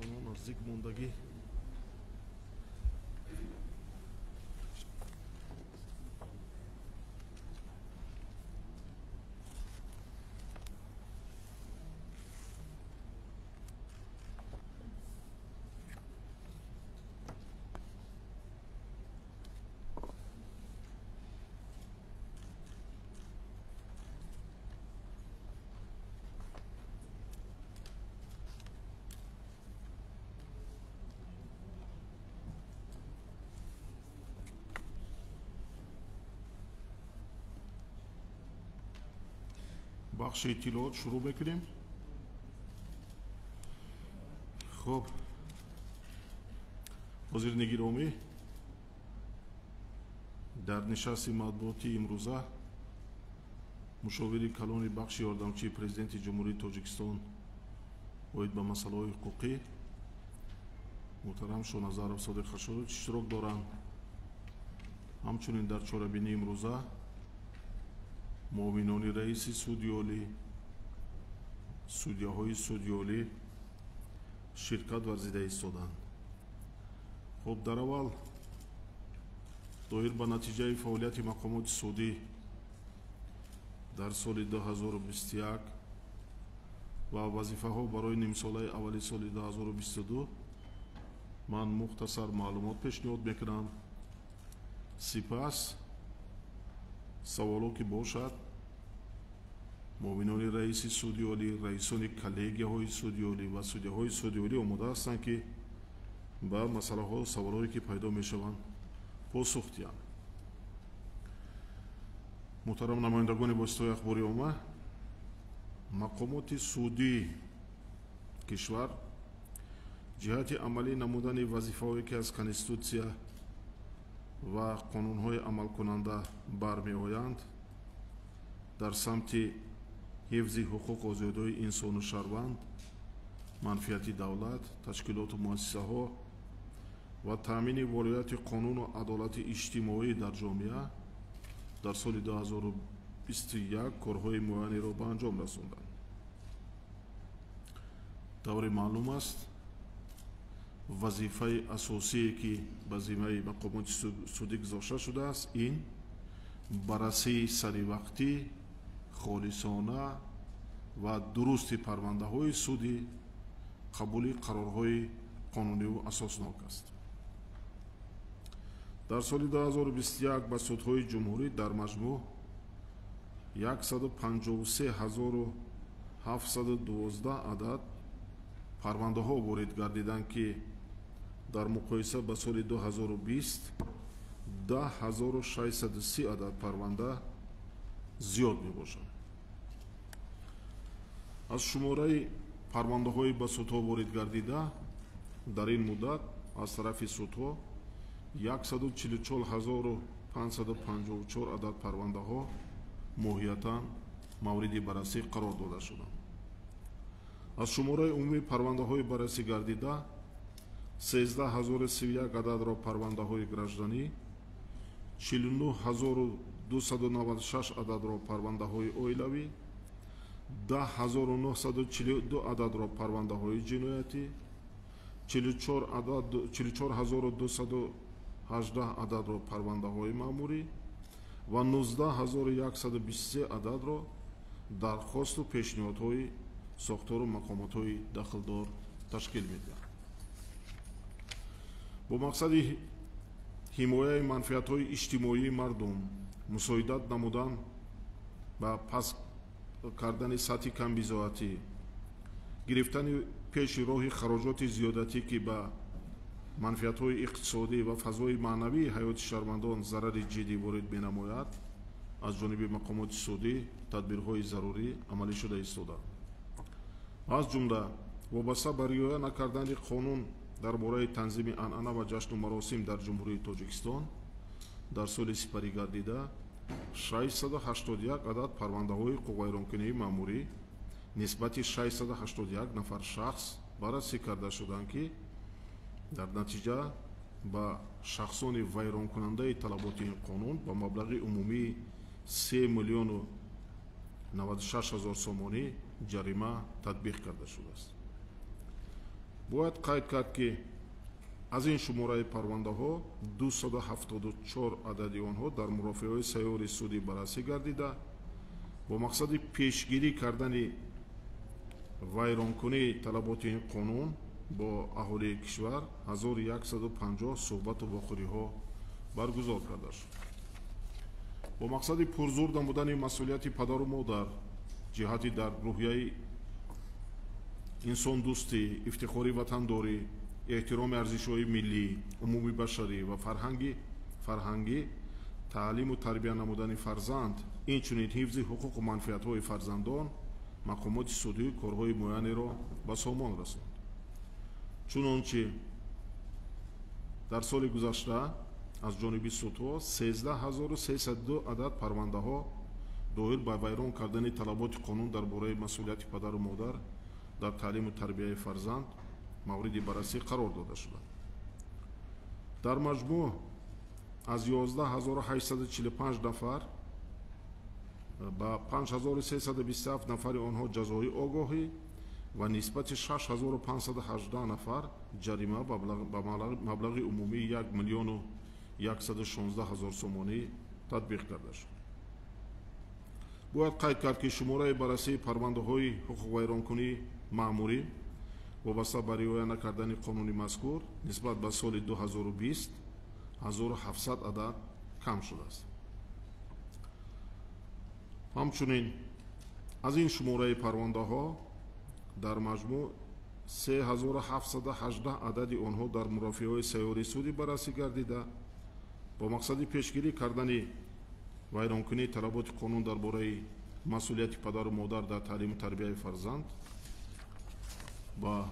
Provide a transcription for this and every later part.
Хона наздик мондагӣ. Бахши иттилоот шурӯъ мекунем. Хуб, ҳозирини гиромӣ, дар нишасти матбуотии имрӯза мушовири калони бахши ёрдамчии президенти Ҷумҳурии Тоҷикистон оид ба масъалаҳои ҳуқуқӣ муҳтарам Шоназаров Содиқ Хашорович иштирок доранд. Ҳамчунин дар чорабинии имрӯза муовинони раиси суди олӣ, судяҳои суди олӣ ширкат варзида истоданд. Хуб, дар аввал доир ба натиҷаи фаъолияти мақомоти судӣ дар соли 2021 ва вазифаҳо барои нимсолаи аввали соли 2022 ман мухтасар маълумот пешниҳод мекунам. Сипас саволо ки бошад, муовинони раиси суди олӣ, раисони коллегияҳои суди олӣ ва судяҳои суди олӣ омода ҳастанд, ки ба масъалаҳо, саволҳое ки пайдо мешаванд, посух диҳанд. Муҳтарам намояндагони воситаҳои ахбори омма, мақомоти судии кишвар ҷиҳати амалӣ намудани вазифаҳое ки аз конститутсия ва қонунҳои амалкунанда бармеоянд, дар самти ҳифзи ҳуқуқ, озодиҳои инсону шаҳрванд, манфиати давлат, ташкилоту муассисаҳо ва таъмини волояти қонуну адолати иҷтимоӣ дар ҷомеа дар соли 2021 корҳои муайянеро ба анҷом расонданд. Тавре маълум аст, вазифаи асосие ки ба зиммаи мақомоти судӣ гузошта шудааст, ин баррасии саривақтӣ, холисона ва дурусти парвандаҳои судӣ, қабули қарорҳои қонуниву асоснок аст. Дар соли 2021 ба судҳои ҷумҳурӣ дар маҷмӯъ 153 712 адад парвандаҳо ворид гардиданд, ки дар муқоиса ба соли 2020 10 630 адад парванда зиёд мебошад. Аз шумораи парвандаҳои ба судҳо ворид гардида дар ин муддат аз тарафи судҳо 144 554 адад парвандаҳо моҳиятан мавриди баррасӣ қарор дода шуданд. Аз шумораи умумии парвандаҳои баррасӣ гардида 13 031 ададро парвандаҳои гражданӣ, 49 296 ададро парвандаҳои оилавӣ, 10 942 ададро парвандаҳои ҷиноятӣ, 44 218 ададро парвандаҳои маъмурӣ ва 19 123 ададро дархосту пешниҳодҳои сохтору мақомотҳои дахлдор ташкил медиҳад. Бо мақсади ҳимояи манфиатҳои иҷтимоии мардум, мусоидат намудан ба паст кардани сатҳи камбизоатӣ, гирифтани пеши роҳи хароҷоти зиёдатӣ, ки ба манфиатҳои иқтисодӣ ва фазои маънавии ҳаёти шаҳрвандон зарари ҷиддӣ ворид менамояд, аз ҷониби мақомоти судӣ тадбирҳои зарурӣ амалӣ шуда истодаанд. Аз ҷумла вобаста ба риоя накардани қонун дар бораи танзими анъана ва ҷашну маросим дар Ҷумҳурии Тоҷикистон дар соли сипарӣ гардида 681 адад парвандаҳои ҳуқуқвайронкунии маъмурӣ нисбати 681 нафар шахс баррасӣ карда шуданд, ки дар натиҷа ба шахсони вайронкунандаи талаботи ин қонун ба маблағи умумии 3 миллиону 96 ҳазор сомонӣ ҷарима татбиқ карда шудааст. Бояд қайд кард, ки аз ин шумораи парвандаҳо 274 адади онҳо дар мурофиаҳои сайёри судӣ баррасӣ гардида, бо мақсади пешгирӣ кардани вайронкунии талаботи ин қонун бо аҳолии кишвар 1150 суҳбату вохӯриҳо баргузор карда шуд. Бо мақсади пурзур намудани масъулияти падару модар ҷиҳати дар рӯҳияи инсондӯстӣ, ифтихори ватандорӣ, эҳтироми арзишҳои миллӣ, умумибашарӣ ва фарҳангӣ таълиму тарбия намудани фарзанд, инчунин ҳифзи ҳуқуқу манфиатҳои фарзандон, мақомоти судӣ корҳои муайянеро ба сомон расонд. Чунончи дар соли гузашта аз ҷониби судҳо 13302 адад парвандаҳо доир ба вайрон кардани талаботи қонун дар бораи масъулияти падару модар дар таълиму тарбияи фарзанд мавриди баррасӣ қарор дода шуданд. Дар маҷмӯъ аз 11845 нафар ба 5327 нафари онҳо ҷазои огоҳӣ ва нисбати 6518 нафар ҷарима ба маблағи умумии 1 миллиону 116 ҳазор сомонӣ татбиқ карда шуд. Бояд қайд кард, ки шумораи баррасии парвандаҳои ҳуқуқвайронкунии маъмурӣ вобаста ба риоя накардани қонуни мазкур нисбат ба соли 2020 1700 адад кам шудааст. Ҳамчунин аз ин шумораи парвандаҳо дар маҷмӯъ 3718 адади онҳо дар мурофиаҳои сайёри судӣ баррасӣ гардида, бо мақсади пешгирӣ кардани вайронкунии талаботи қонун дар бораи масъулияти падару модар дар таълиму тарбияи фарзанд ба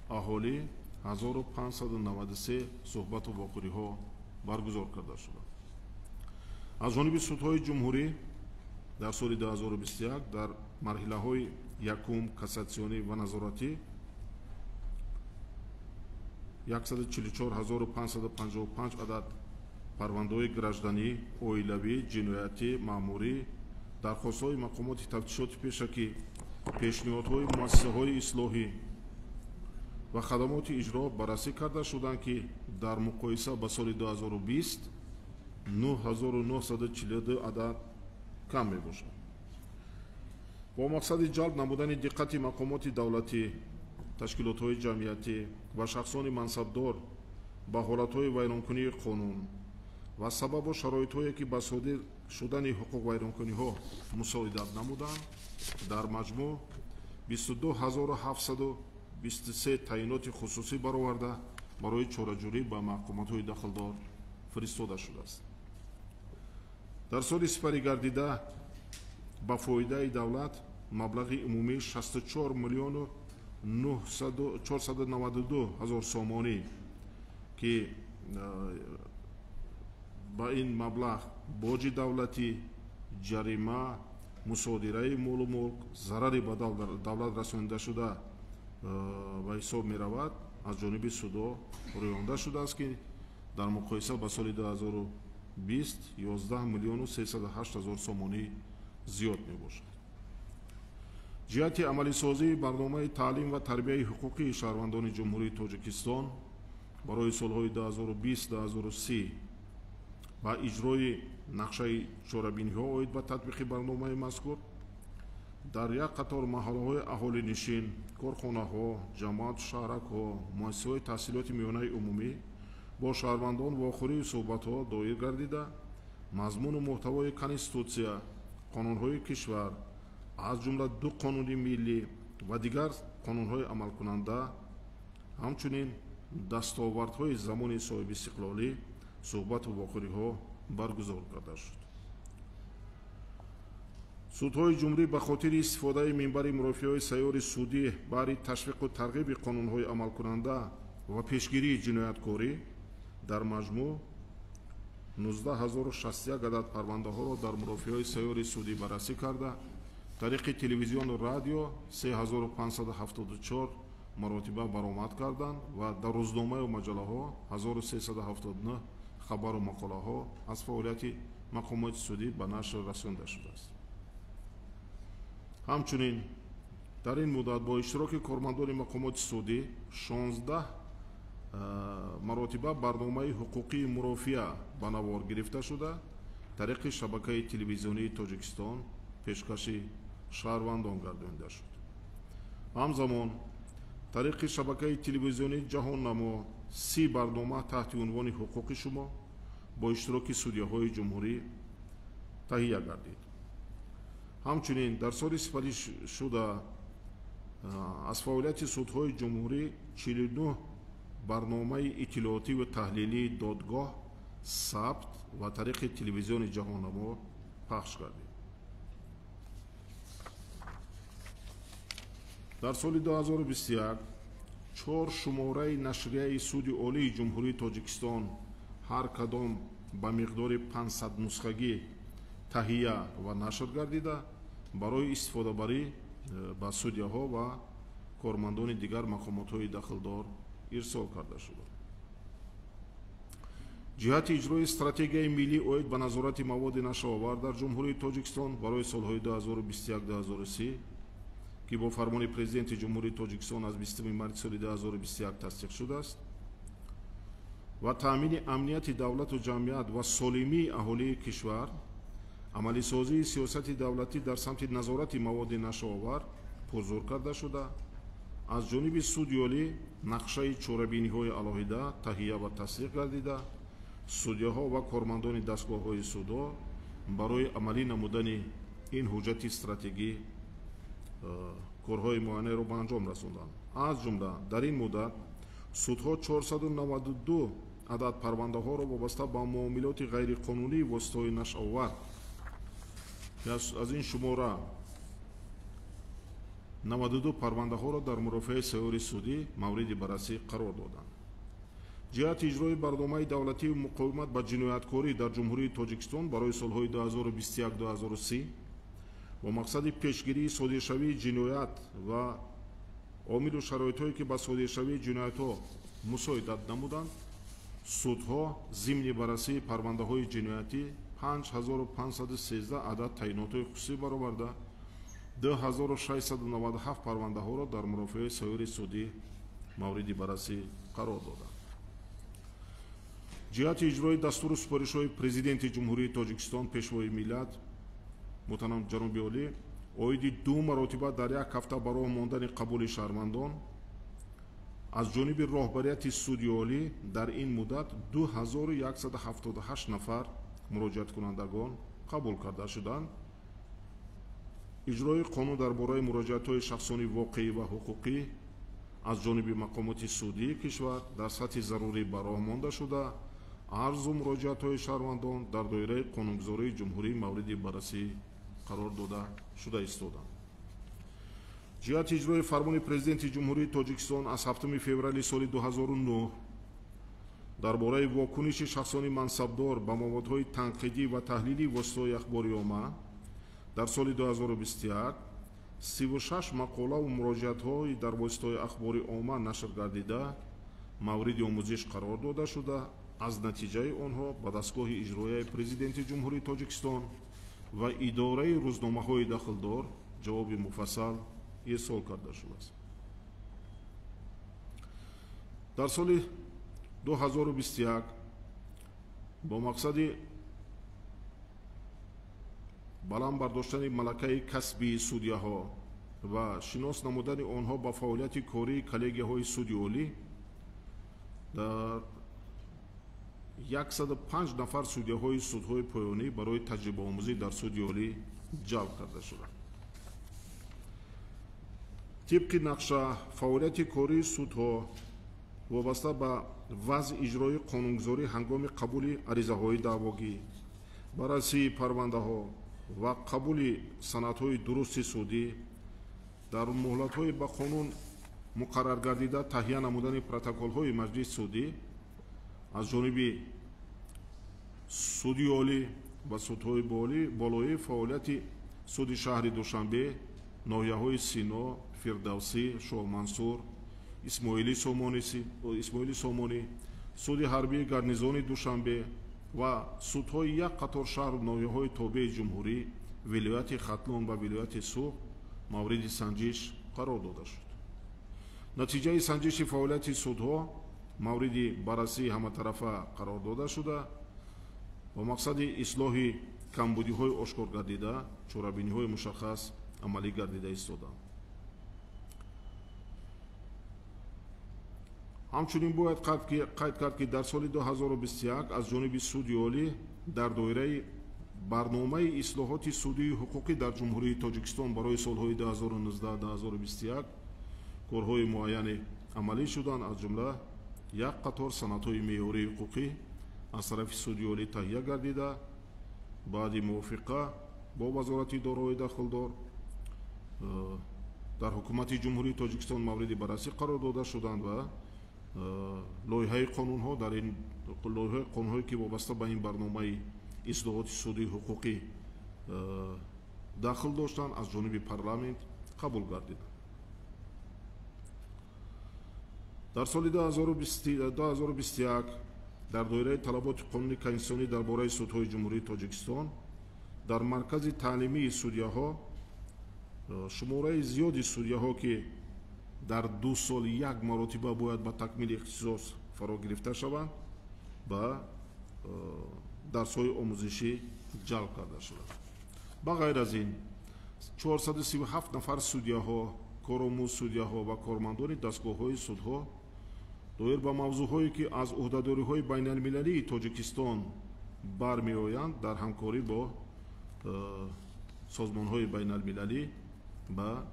аҳолӣ 1593 суҳбату вохӯриҳо баргузор карда шуданд. Аз ҷониби судҳои ҷумҳурӣ дар соли 2021 дар марҳилаҳои якум, кассатсионӣ ва назоратӣ 144555 адад парвандаҳои гражданӣ, оилавӣ, ҷиноятӣ, маъмурӣ, дархостҳои мақомоти тафтишоти пешакӣ, пешниҳодҳои муассисаҳои ислоҳӣ ва хадамоти иҷро баррасӣ карда шуданд, ки дар муқоиса ба соли 2020 9942 адад кам мебошад. Бо мақсади ҷалб намудани диққати мақомоти давлатӣ, ташкилотҳои ҷамъиятӣ ва шахсони мансабдор ба ҳолатҳои вайронкунии қонун ва сабабу шароитҳое, ки ба содир шудани ҳуқуқвайронкуниҳо мусоидат намуданд, дар маҷмӯъ 22723 таъиноти хусусӣ бароварда барои чораҷӯрӣ ба мақомотҳои дахлдор фиристода шудааст. Дар соли сипарӣ гардида ба фоидаи давлат маблағи умумии 64 миллиону 492 ҳазор сомонӣ, ки ба ин маблағ боҷи давлатӣ, ҷарима, мусодираи молу мулк, зарари ба давлат расонидашуда ба ҳисоб меравад, аз ҷониби судо рӯёнда шудааст, ки дар муқоиса ба соли 2020 11 миллиону 308 ҳазор сомонӣ зиёд мебошад. Ҷиҳати амалисозии барномаи таълим ва тарбияи ҳуқуқии шаҳрвандони Ҷумҳурии Тоҷикистон барои солҳои 2020-2030 ва иҷрои нақшаи чорабиниҳо оид ба татбиқи барномаи мазкур дар як қатор маҳаллаҳои аҳолинишин, корхонаҳо, ҷамоату шаҳракҳо, муассисаҳои таҳсилоти миёнаи умумӣ бо шаҳрвандон вохӯрию суҳбатҳо доир гардида, мазмуну муҳтавои конститутсия, қонунҳои кишвар, аз ҷумла ду қонуни миллӣ ва дигар қонунҳои амалкунанда, ҳамчунин дастовардҳои замони соҳибистиқлолӣ суҳбату вохӯриҳо баргузор карда шуд. Судҳои ҷумҳурӣ ба хотири истифодаи минбари мурофиаҳои сайёри судӣ баҳри ташвиқу тарғиби қонунҳои амалкунанда ва пешгирии ҷинояткорӣ дар маҷмӯъ 19061 адад парвандаҳоро дар мурофиаҳои сайёри судӣ баррасӣ карда, тариқи телевизиону радио 3574 маротиба баромад карданд ва дар рӯзномаю маҷаллаҳо 1379 хабару мақолаҳо аз фаъолияти мақомоти судӣ ба нашр расонда шудааст. Ҳамчунин Дар ин муддат бо иштироки кормандони мақомоти судӣ 16 маротиба барномаи ҳуқуқии мурофиа ба навор гирифта шуда, тариқи шабакаи телевизионии Тоҷикистон пешкаши шаҳрвандон гардонида шуд. Ҳамзамон тариқи шабакаи телевизионии Ҷаҳоннамо 30 барнома таҳти унвони ҳуқуқи шумо бо иштироки судяҳои ҷумҳурӣ таҳия гардид. Ҳамчунин дар соли сипаришуда аз фаъолияти судҳои ҷумҳурӣ 49 барномаи иттилоотӣ ва таҳлилии додгоҳ сабт ва тариқи телевизиони Ҷаҳоннамо пахш гардид. Дар соли 2021 4 шумораи нашрияи Суди Олии Ҷумҳурии Тоҷикистон ҳар кадом ба миқдори 500 нусхагӣ таҳия ва нашр гардида, барои истифодабарӣ ба судяҳо ва кормандони дигар мақомотҳои дахлдор ирсол карда шуда. Ҷиҳати иҷрои стратегияи миллӣ оид ба назорати маводи нашъаовар дар Ҷумҳурии Тоҷикистон барои солҳои 2021-2030, ки бо фармони Президенти Ҷумҳурии Тоҷикистон аз 20 марти соли 2021 тасдиқ шудааст, ва таъмини амнияти давлату ҷамъият ва солимии аҳолии кишвар, амалисозии сиёсати давлатӣ дар самти назорати маводи нашъаовар пурзур карда шуда, аз ҷониби Суди Олӣ нақшаи чорабиниҳои алоҳида таҳия ва тасдиқ гардида, судяҳо ва кормандони дастгоҳҳои судо барои амалӣ намудани ин ҳуҷҷати стратегӣ корҳои муайянеро ба анҷом расонданд. Аз ҷумла дар ин муддат судҳо 492 адад парвандаҳоро вобаста ба муомилоти ғайриқонунии воситаҳои нашъаовар, аз ин шумора 92 парвандаҳоро дар мурофиаи сайёри судӣ мавриди баррасӣ қарор доданд. Ҷиҳати иҷрои барномаи давлатии муқовимат ба ҷинояткорӣ дар Ҷумҳурии Тоҷикистон барои солҳои 2021-2030 бо мақсади пешгирии содиршавии ҷиноят ва омилу шароитҳое, ки ба содиршавии ҷиноятҳо мусоидат намуданд, судҳо зимни баррасии парвандаҳои ҷиноятӣ 5513 адад таъинотҳои хусусӣ бароварда, 2697 парвандаҳоро дар мурофиаи сайёри судӣ мавриди баррасӣ қарор доданд. Ҷиҳати иҷрои дастуру супоришҳои Президенти Ҷумҳурии Тоҷикистон, Пешвои миллат муҳтарам ҷаноби олӣ, оиди 2 маротиба дар як ҳафта ба роҳ мондани қабули шаҳрвандон аз ҷониби роҳбарияти Суди Олӣ дар ин муддат 2178 нафар муроҷиаткунандагон қабул карда шуданд. Иҷрои қонун дар бораи муроҷиатҳои шахсони воқеӣ ва ҳуқуқӣ аз ҷониби мақомоти судии кишвар дар сатҳи зарурӣ ба роҳ монда шуда, арзу муроҷиатҳои шаҳрвандон дар доираи қонунгузории ҷумҳурӣ мавриди баррасӣ қарор дода шуда истоданд. Ҷиҳати иҷрои фармони Президенти Ҷумҳурии Тоҷикистон аз 7 феврали соли 2009 дар бораи вокуниши шахсони мансабдор ба маводҳои танқидӣ ва таҳлилии воситаҳои ахбори омма дар соли 2021 36 мақолаву муроҷиатҳои дар воситаҳои ахбори омма нашр гардида мавриди омӯзиш қарор дода шуда, аз натиҷаи онҳо ба дастгоҳи иҷроияи Президенти Ҷумҳурии Тоҷикистон ва идораи рӯзномаҳои дахлдор ҷавоби муфассал ирсол карда шудааст. Дар соли 2021 бо мақсади баланд бардоштани малакаи касбии судяҳо ва шинос намудани онҳо ба фаъолияти кории коллегияҳои Суди Олӣ дар 105 нафар судяҳои судҳои поёнӣ барои таҷрибаомӯзӣ дар Суди Олӣ ҷалб карда шуданд. Тибқи нақша фаъолияти кории судҳо вобаста ба вазъи иҷрои қонунгузорӣ ҳангоми қабули аризаҳои даъвогӣ, баррасии парвандаҳо ва қабули санадҳои дурусти судӣ дар муҳлатҳои ба қонун муқаррар гардида таҳия намудани протоколҳои маҷлиси судӣ аз ҷониби Суди Олӣ ва судҳои болоӣ фаъолияти суди шаҳри Душанбе, ноҳияҳои Сино, Фирдавсӣ, Шоҳмансур, Исмоили Сомонӣ, суди ҳарбии гарнизони Душанбе ва судҳои як қатор шаҳру ноҳияҳои тобеи ҷумҳурӣ, вилояти Хатлон ва вилояти Суғд мавриди санҷиш қарор дода шуд. Натиҷаи санҷиши фаъолияти судҳо мавриди баррасии ҳаматарафа қарор дода шуда, бо мақсади ислоҳи камбудиҳои ошкор гардида чорабиниҳои мушаххас амалӣ гардида истоданд. Ҳамчунин бояд қайд кард, ки дар соли 2021 аз ҷониби Суди Олӣ дар доираи барномаи ислоҳоти судии ҳуқуқӣ дар Ҷумҳурии Тоҷикистон барои солҳои 2019-2021 корҳои муайяне амалӣ шуданд, аз ҷумла як қатор санадҳои меъёрии ҳуқуқӣ аз тарафи Суди Олӣ таҳия гардида, баъди мувофиқа бо вазорати идораҳои дахлдор дар Ҳукумати Ҷумҳурии Тоҷикистон мавриди баррасӣ қарор дода шуданд ва лоиҳаи қонунҳо дар ин лоиҳаи қонунҳое ки вобаста ба ин барномаи ислоҳоти судии ҳуқуқӣ дахл доштанд, аз ҷониби парламент қабул гардиданд. Дар соли 2021 дар доираи талаботи қонуни конститутсионӣ дар бораи судҳои Ҷумҳурии Тоҷикистон дар маркази таълимии судяҳо шумораи зиёди судяҳо, ки дар 2 сол як маротиба бояд ба такмили ихтисос фаро гирифта шаванд, ба дарсҳои омӯзишӣ ҷалб карда шуданд. Ба ғайр аз ин 437 нафар судяҳо, коромӯз судяҳо ва кормандони дастгоҳҳои судҳо доир ба мавзӯъҳое, ки аз ӯҳдадориҳои байналмилалии Тоҷикистон бармеоянд, дар ҳамкорӣ бо созмонҳои байналмилалӣ ба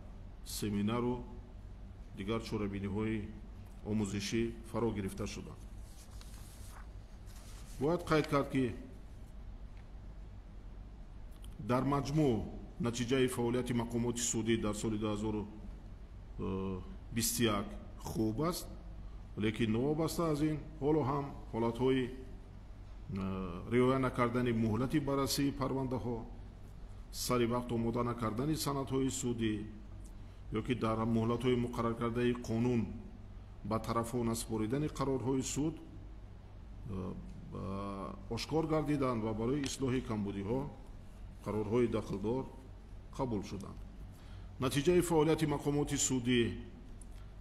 семинару дигар чорабиниҳои омӯзишӣ фаро гирифта шуданд. Бояд қайд кард, ки дар маҷмӯъ натиҷаи фаъолияти мақомоти судӣ дар соли 2021 хуб аст, лекин новобаста аз ин ҳоло ҳам ҳолатҳои риоя накардани муҳлати баррасии парвандаҳо, сари вақт омода накардани санадҳои судӣ ё ки дар муҳлатҳои муқарраркардаи қонун ба тарафҳо насупоридани қарорҳои суд ошкор гардиданд ва барои ислоҳи камбудиҳо қарорҳои дахлдор қабул шуданд. Натиҷаи фаъолияти мақомоти судӣ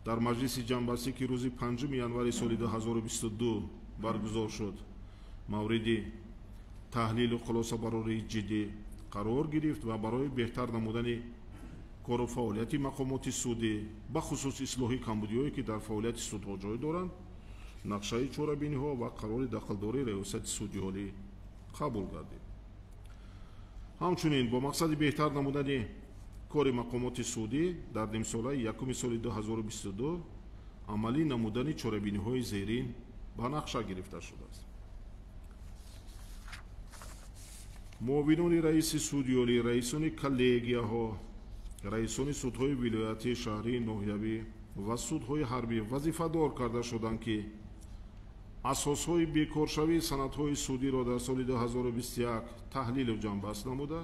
дар маҷлиси ҷамъбастӣ, ки рӯзи 5 январи соли 2022 баргузор шуд, мавриди таҳлилу хулосабарории ҷиддӣ қарор гирифт ва барои беҳтар намудани кору фаъолияти мақомоти судӣ, бахусус ислоҳи камбудиҳое, ки дар фаъолияти судҳо ҷой доранд, нақшаи чорабиниҳо ва қарори дахлдори Раёсати Суди Олӣ қабул гардид. Ҳамчунин бо мақсади беҳтар намудани кори мақомоти судӣ дар нимсолаи якуми соли 2022 амалӣ намудани чорабиниҳои зерин ба нақша гирифта шудааст. Муовинони раиси Суди Олӣ, раисони коллегияҳо, раисони судҳои вилоятӣ, шаҳрӣ, ноҳиявӣ ва судҳои ҳарбӣ вазифадор карда шуданд, ки асосҳои бекоршавии санадҳои судиро дар соли 2021 таҳлилу ҷамъбаст намуда,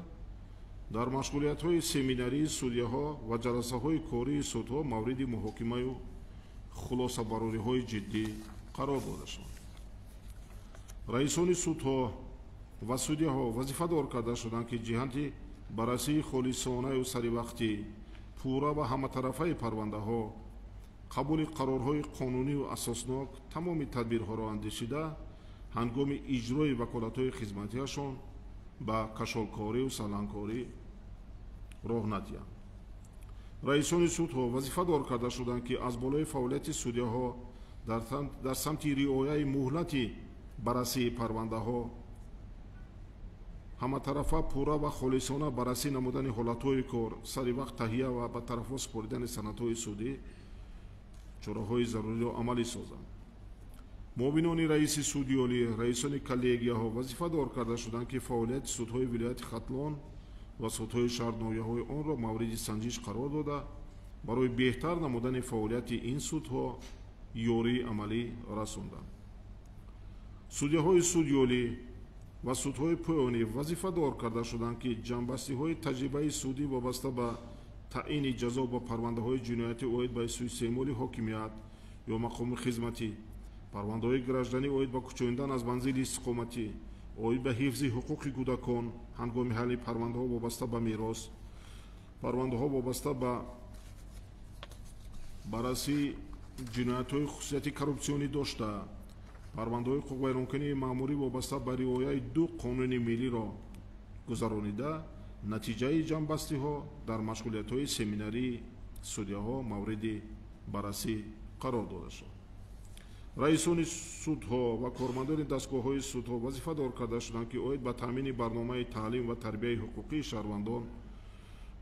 дар машғулиятҳои семинарии судяҳо ва ҷаласаҳои кории судҳо мавриди муҳокимаю хулосабарориҳои ҷиддӣ қарор дода шаванд. Раисони судҳо ва судяҳо вазифадор карда шуданд, ки ҷиҳати баррасии холисонаю саривақтӣ, пурра ва ҳаматарафаи парвандаҳо, қабули қарорҳои қонунию асоснок тамоми тадбирҳоро андешида, ҳангоми иҷрои ваколатҳои хизматиашон ба кашолкорию саланкорӣ роҳ надиҳанд. Раисони судҳо вазифадор карда шуданд, ки аз болои фаъолияти судяҳо дар самти риояи муҳлати баррасии парвандаҳо, ҳаматарафа пурра ва холисона баррасӣ намудани ҳолатҳои кор, сари вақт таҳия ва ба тарафҳо супоридани санадҳои судӣ чораҳои заруриро амалӣ созанд. Муовинони раиси Суди Олӣ, раисони коллегияҳо вазифадор карда шуданд, ки фаъолияти судҳои вилояти Хатлон ва судҳои шаҳрноҳияҳои онро мавриди санҷиш қарор дода, барои беҳтар намудани фаъолияти ин судҳо ёрии амалӣ расонданд. Судяҳои Суди Олӣ ва судҳои поёнӣ вазифадор карда шуданд, ки ҷамъбастиҳои таҷрибаи судӣ вобаста ба таъини ҷазо ба парвандаҳои ҷиноятӣ оид ба суистеъмоли ҳокимият ё мақоми хизматӣ, парвандаҳои гражданӣ оид ба кӯчонидан аз манзили истиқоматӣ, оид ба ҳифзи ҳуқуқи кӯдакон ҳангоми ҳалли парвандаҳо вобаста ба мерос, парвандаҳо вобаста ба Баррасии ҷиноятҳои хусусияти коррупсионӣ дошта, парвандаҳои ҳуқуқвайронкунии маъмурӣ вобаста ба риояи ду қонуни миллиро гузаронида, натиҷаи ҷамъбастиҳо дар машғулиятҳои семинарии судяҳо мавриди баррасӣ қарор дода шуд. Раисони судҳо ва кормандони дастгоҳҳои судҳо вазифадор карда шуданд, ки оид ба таъмини барномаи таълим ва тарбияи ҳуқуқии шаҳрвандон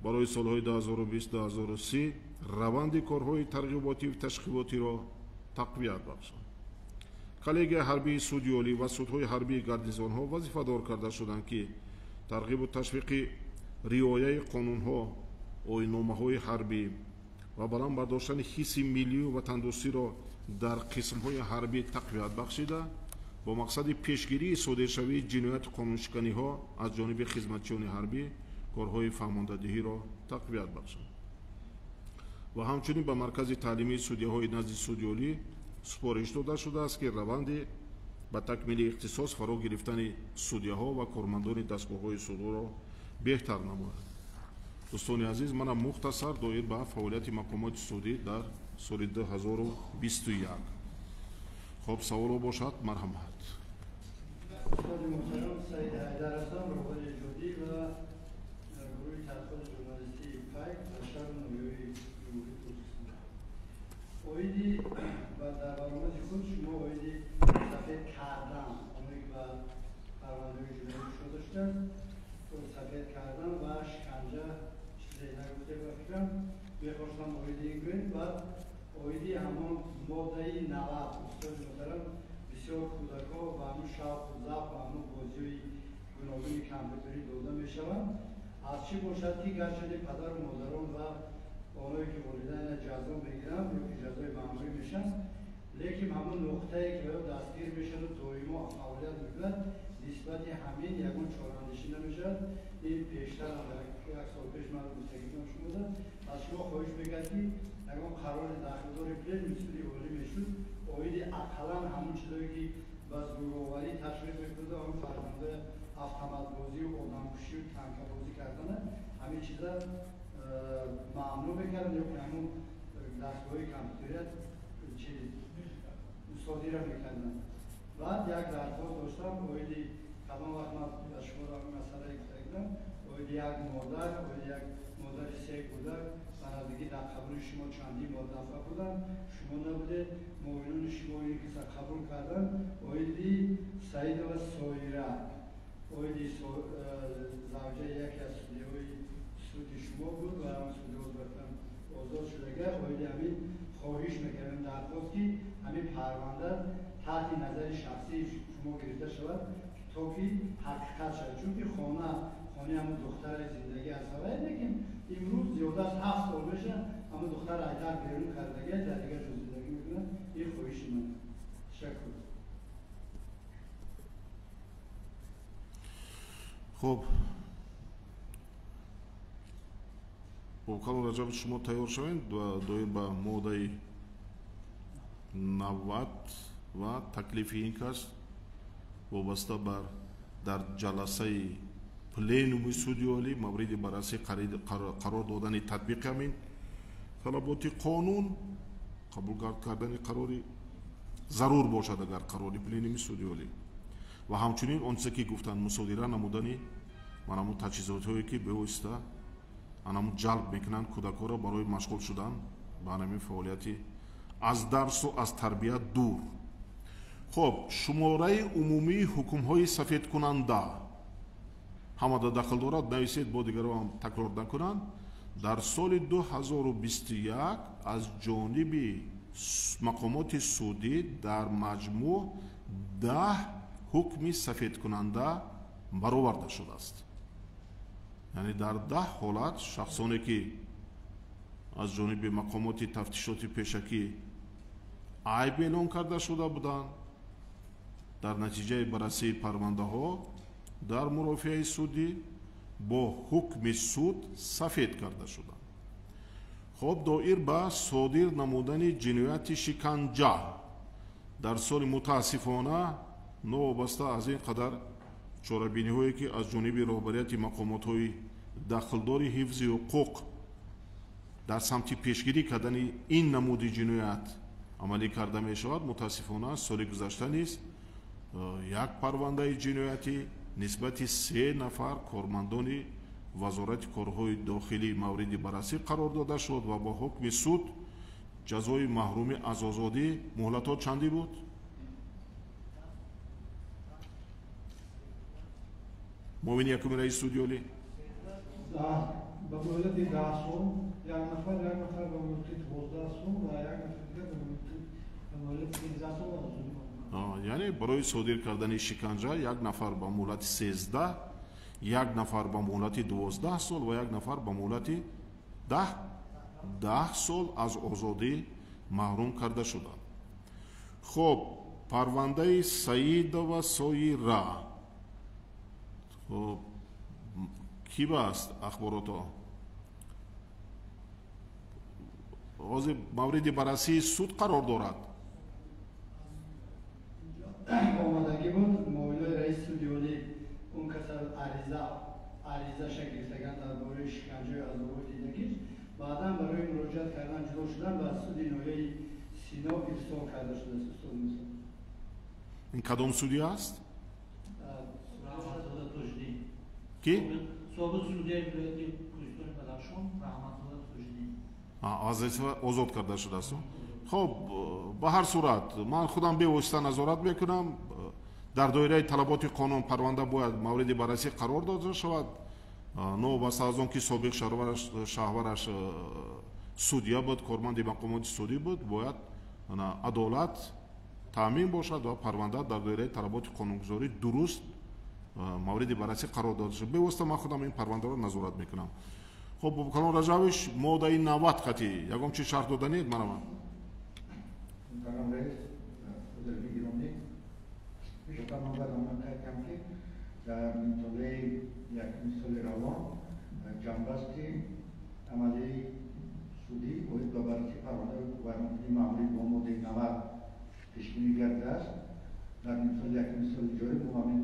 барои солҳои 2020-2030 раванди корҳои тарғиботию ташкилотиро тақвият бахшанд. Коллегияи ҳарбии суди олӣ ва судҳои ҳарбии гарнизонҳо вазифадор карда шуданд, ки тарғибу ташвиқи риояи қонунҳо, оинномаҳои ҳарбӣ ва баланд бардоштани ҳисси миллию ватандӯстиро дар қисмҳои ҳарбӣ тақвият бахшида, бо мақсади пешгирии содиршавии ҷинояти қонуншиканиҳо аз ҷониби хизматчиёни ҳарбӣ корҳои фаҳмондадиҳиро тақвият бахшанд. Ва ҳамчунин ба маркази таълимии судяҳои назди суди олӣ супориш дода шудааст, ки раванди ба такмили ихтисос фаро гирифтани судяҳо ва кормандони дастгоҳҳои судро беҳтар намояд. Дӯстони азиз, манам мухтасар доир ба фаъолияти мақомоти судӣ дар соли 2021. Хоб, саволо бошад, марҳамат. Устоди муҳтарам, Саид Ҳайдар ҳастам, роҳбари иҷодӣ ва гурӯҳи тадқиқоти журналистии «Пайк» дар шаҳру ноҳияҳои Ҷумҳурии Тоҷикистон. Оиди ва дар баромади худ шумо оиди сафед кардан, оне ки ба парвандаҳои ҷиноӣ кушода шудааст, сафед кардан ва шиканҷа чизе нагуфтед, ба фикрам. Мехостам оиди ин гӯем. Баъд оиди ҳамон моддаи 90, устоди муҳтарам, бисёр кӯдакҳо ба ҳамун шавқу завқ ба ҳамун бозиҳои гуногуни компютерӣ дода мешаванд. Аз чӣ бошад, ки гарчанде падару модарон ва онҳое ки волидайна ҷазо мегиранд ё ки ҷазои маъмурӣ мешаванд, лекин ҳамон нуқтае ки ё дастгир мешаваду доимо фаъолият мекунад, нисбати ҳамин ягон чораандешӣ намешавад. Ин пештар як сол пеш ман гуфтагидам шумода. Аз шумо хоҳиш мекард, ки ягон қарори дахлдори пленуми суди олӣ мешуд оиди ақаллан ҳамон чизое ки ба зӯроварӣ ташвиқ мекунад, ҳамон фарзандои автоматбозию одамкушию танкабозӣ кардана, ҳамин чиза мамнӯъ мекарданд ё ки ҳамон дастгоҳи компютерия чи мусодира мекарданд. Баъд як дархост доштам оиди кадом вақт ман ба шумо ҳамин масъалае гуфтагидам, оиди як модар, оиди як модари се кӯдак ба наздикӣ дар қабули шумо чандин бор дафъа буданд, шумо набудед, муовинони шумо ин киса қабул карданд, оиди Саидова Соира, оиди завҷаи яке аз судяҳои суди шумо буд ва ҳамон судяҳо баъдан озод шудага. Оиди ҳамин хоҳиш мекардем, дархост, ки ҳамин парванда таҳти назари шахсии шумо гирифта шавад, то ки ҳақиқат шавад, чунки хона хонаи ҳамон духтари зиндагӣ аз ҳавай, лекин имрӯз зиёда аз 7 сол мешавад, ҳамон духтар айдар берун кардага, дар дигар ҷо зиндагӣ мекунад. Ин хоҳиши ман. Ташаккур. Хуб, Бобокалон Раҷабов, шумо тайёр шавед доир ба моддаи 90 ва таклифи ин кас вобаста бар дар ҷаласаи пленуми суди олӣ мавриди баррасӣ қарор додани татбиқи ҳамин талаботи қонун, қабул кардани қарори зарур бошад агар қарори пленуми суди олӣ ва ҳамчунин он чизе ки гуфтанд, мусодира намудани манамун таҷҳизотҳое ки бевосита анамун ҷалб мекунанд кӯдакҳоро барои машғул шудан ба ҳамин фаъолияти аз дарсу аз тарбият дур. Хоб, шумораи умумии ҳукмҳои сафедкунанда ҳамада дахл дорад, нависед, бо дигарро ҳам такрор накунанд. Дар соли 2021 аз ҷониби мақомоти судӣ дар маҷмӯъ 10 ҳукми сафедкунанда бароварда шудааст. Яъне дар 10 ҳолат шахсоне ки аз ҷониби мақомоти тафтишоти пешакӣ айб эълон карда шуда буданд, дар натиҷаи баррасии парвандаҳо дар мурофиаи судӣ бо ҳукми суд сафед карда шуданд. Хоб, доир ба содир намудани ҷинояти шиканҷа дар соли мутаассифона новобаста аз ин қадар чорабиниҳое ки аз ҷониби роҳбарияти мақомотҳои дахлдори ҳифзи ҳуқуқ Дар самти пешгирӣ кардани ин намуди ҷиноят амалӣ карда мешавад. Мутаассифона, соли гузашта низ як парвандаи ҷиноятӣ нисбати 3 нафар кормандони Вазорати корҳои дохилӣ мавриди баррасӣ қарор дода шуд ва бо ҳукми суд ҷазои маҳрумӣ аз озодӣ муҳлатҳо чандӣ буд? Муовини якуми раиси суди олӣ? Ба муҳлати 10 сол як нафар, як нафар ба муҳлати 12 сол ва як нафар дигар ба муҳлати 13 сол аз озодӣ маҳрум. Яъне барои содир кардани шиканҷа як нафар ба муҳлати 13, як нафар ба муҳлати 12 сол ва як нафар ба муҳлати 10 сол аз озодӣ маҳрум карда шуданд. Хоб, парвандаи Саидова Соира. Хоб, кӣ баст ахборото? Ҳозир мавриди баррасии суд қарор дорад. Омадагӣ буд муовинои раиси суди олӣ он каса аризаша гирифтаган дар бораи шиканҷаи азобҳои дидагиш, баъдан барои муроҷиат кардан ҷудо шудан ба суди ноҳияи Сино ирсол карда шудааст. Устод Мусо, ин кадом судӣ аст? Раҳматзода Тоҷиддин. Ки? Собиқ судяи вилояти Кӯҳистони Бадахшон Раҳматзода Тоҷиддин. Аз озод карда шудааст. Хоб, ба ҳар сурат ман худам бевосита назорат мекунам. Дар доираи талаботи қонун парванда бояд мавриди баррасӣ қарор дода шавад. Новобаста аз он ки собиқ шаҳвараш судя буд, корманди мақомоти судӣ буд, бояд адолат таъмин бошад ва парванда дар доираи талаботи қонунгузорӣ дуруст мавриди баррасӣ қарор дода шавад. Бевосита ман худам ин парвандаро назорат мекунам. Хоб, Бобокалон Раҷабович, моддаи 90 қатъӣ ягон чиз шарҳ доданед? Манама. Муҳтарам раис, ҳозирги гиромӣ, пештар ман бояд омад қайд кардам, ки дар нимсолаи якуми соли равон ҷанбасти амалии судӣ оид ба баррасии парвандаи ҳуқуқвайронкунии маъмурӣ бо моддаи 90 пешбинӣ гардидааст. Дар нимсоли якуми соли ҷорӣ мо ҳамин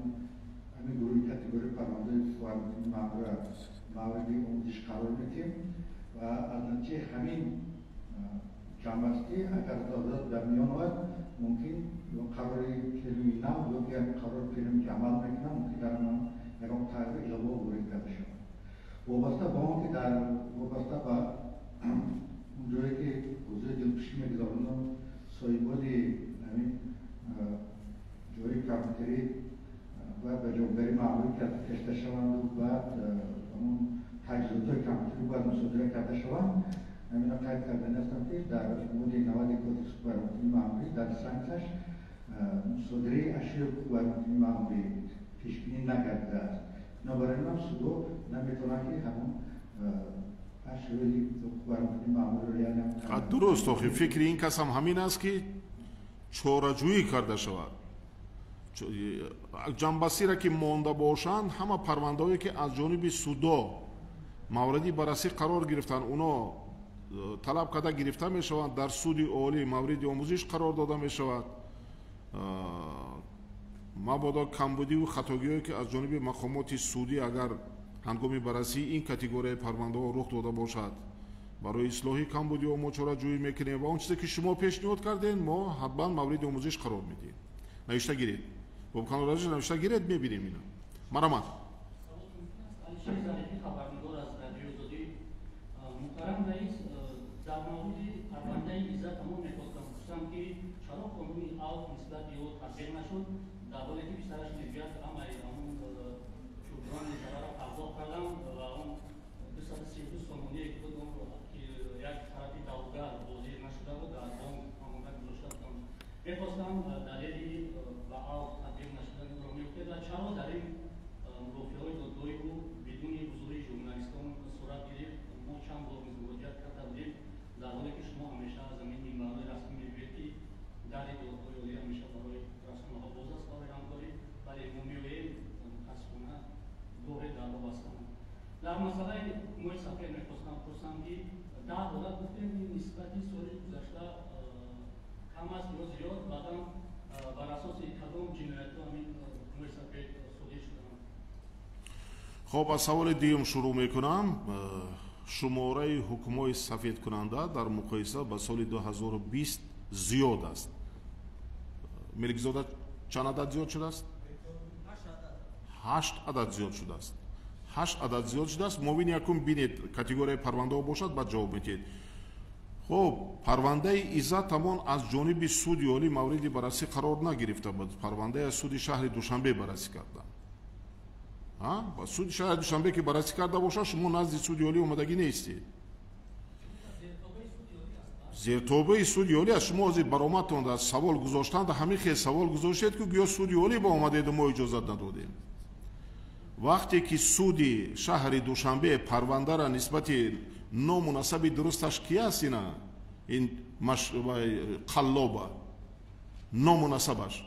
гурӯҳи категорияи парвандаи ҳуқуқвайронкунии маъмуриро мавриди омӯзиш қарор медиҳем ва аз натиҷаи ҳамин ҷанбастӣ агар зарурат дар миён ояд, мумкин қарори пленуми нав ё ки қарори пленуме ки амал мекунад, мумкин дар он ягон тағйир илова ворид карда шавад. Вобаста ба он ки дар вобаста ба он ҷое ки ҳузури дилкушӣ мегузаронанд, соҳибони ҳамин ҷои компютерӣ бояд ба ҷавобгарии маъмурӣ кашида шаванду баъд ҳамон таҷҳизотҳои компютерӣ бояд мусодира карда шаванд. Ҳамина қайд кардани ҳастам, ки дар моддаи 90 кодекси ҳуқуқвайронкунии маъмурӣ дар санксияш мусодираи ашёи ҳуқуқвайронкунии маъмурӣ пешбинӣ накардааст. Бинобар ин ҳам судҳо наметавонанд, ки ҳамон ашёи ҳуқуқвайронкунии маъмуриро, яъне Дуруст, охи фикри ин кас ҳам ҳамин аст, ки чораҷӯӣ карда шавад. Ҷанбасире ки монда бошанд, ҳама парвандаҳое ки аз ҷониби судо мавриди баррасӣ қарор гирифтанд, оно талаб карда гирифта мешаванд, дар суди олӣ мавриди омӯзиш қарор дода мешавад. Мабодо камбудиву хатогиҳое ки аз ҷониби мақомоти судӣ агар ҳангоми баррасии ин категорияи парвандаҳо рух дода бошад, барои ислоҳи камбудиҳо мо чораҷӯӣ мекунем ва он чизе ки шумо пешниҳод кардем, мо ҳатман мавриди омӯзиш қарор медиҳем. Навишта гиред, Бобокалон Раҷабович, навишта гиред, мебинем ина. Марамат. Алишер Зарифӣ, хабарнигор аз Радиои Озодӣ. Муҳтарам раис, дар мавриди парвандаи Иззат Амон мехостам пурсам, ки чаро қонуни авф нисбат ба ӯ татбиқ нашуд, дар ҳоле ки писараш мегӯяд, ҳамаи ҳамон ҷуброни зарарро пардохт кардам ва он 232 сомоние ки буд, онро ки як тарафи даъвогар ҳозир нашуда буд, дар бонк амонат гузошта будам. Мехостам далели ба авф татбиқ нашудани ӯро мегуфтед ва чаро дар ин мурофиаҳои додгоҳи ӯ бидуни ҳузури журналистон сурат гирифт? Мо чанд бор муроҷиат карда будем, дар ҳоле ки шумо ҳамеша аз ҳамин минбарҳои расмӣ мегӯед, ки дари додгоҳи олӣ ҳамеша барои расонаҳо боз аст барои ҳамкорӣ, вале мо меоем, мутаассифона, гоҳе дарҳо бастанд. Дар масъалаи ҳукмҳои сафед мехостам пурсам, ки 10 ҳолат гуфтем, ин нисбати соли гузашта кам аст ё зиёд? Баъдан бар асоси кадом ҷиноятҳо ҳамин ҳукмҳои сафед содир шуданд? Хоб, аз саволи дуюм шурӯъ мекунам. Шумораи ҳукмҳои сафедкунанда дар муқоиса ба соли 2020 зиёд аст. Меликзода, чанд адад зиёд шудааст? 8 адад зиёд шудааст. 8 адад зиёд шудааст. Муовини якум, бинед, категорияи парвандаҳо бошад, баъд ҷавоб медиҳед. Хуб, парвандаи Иззат Амон аз ҷониби суди олӣ мавриди баррасӣ қарор нагирифта буд. Парвандаи аз суди шаҳри Душанбе баррасӣ карданд. Ба суди шаҳри Душанбе ки баррасӣ карда бошад, шумо назди суди олӣ омадагӣ нестед. Зертобаи суди олӣ аст. Шумо ҳозир баромадтон дар савол гузоштанд, ҳамин хел савол гузоштед, ки гӯё суди олӣ ба омадеду мо иҷозат надодем. Вақте ки суди шаҳри Душанбе парвандара нисбати ному насаби дурусташ ки аст, ина ин қаллоба ному насабаш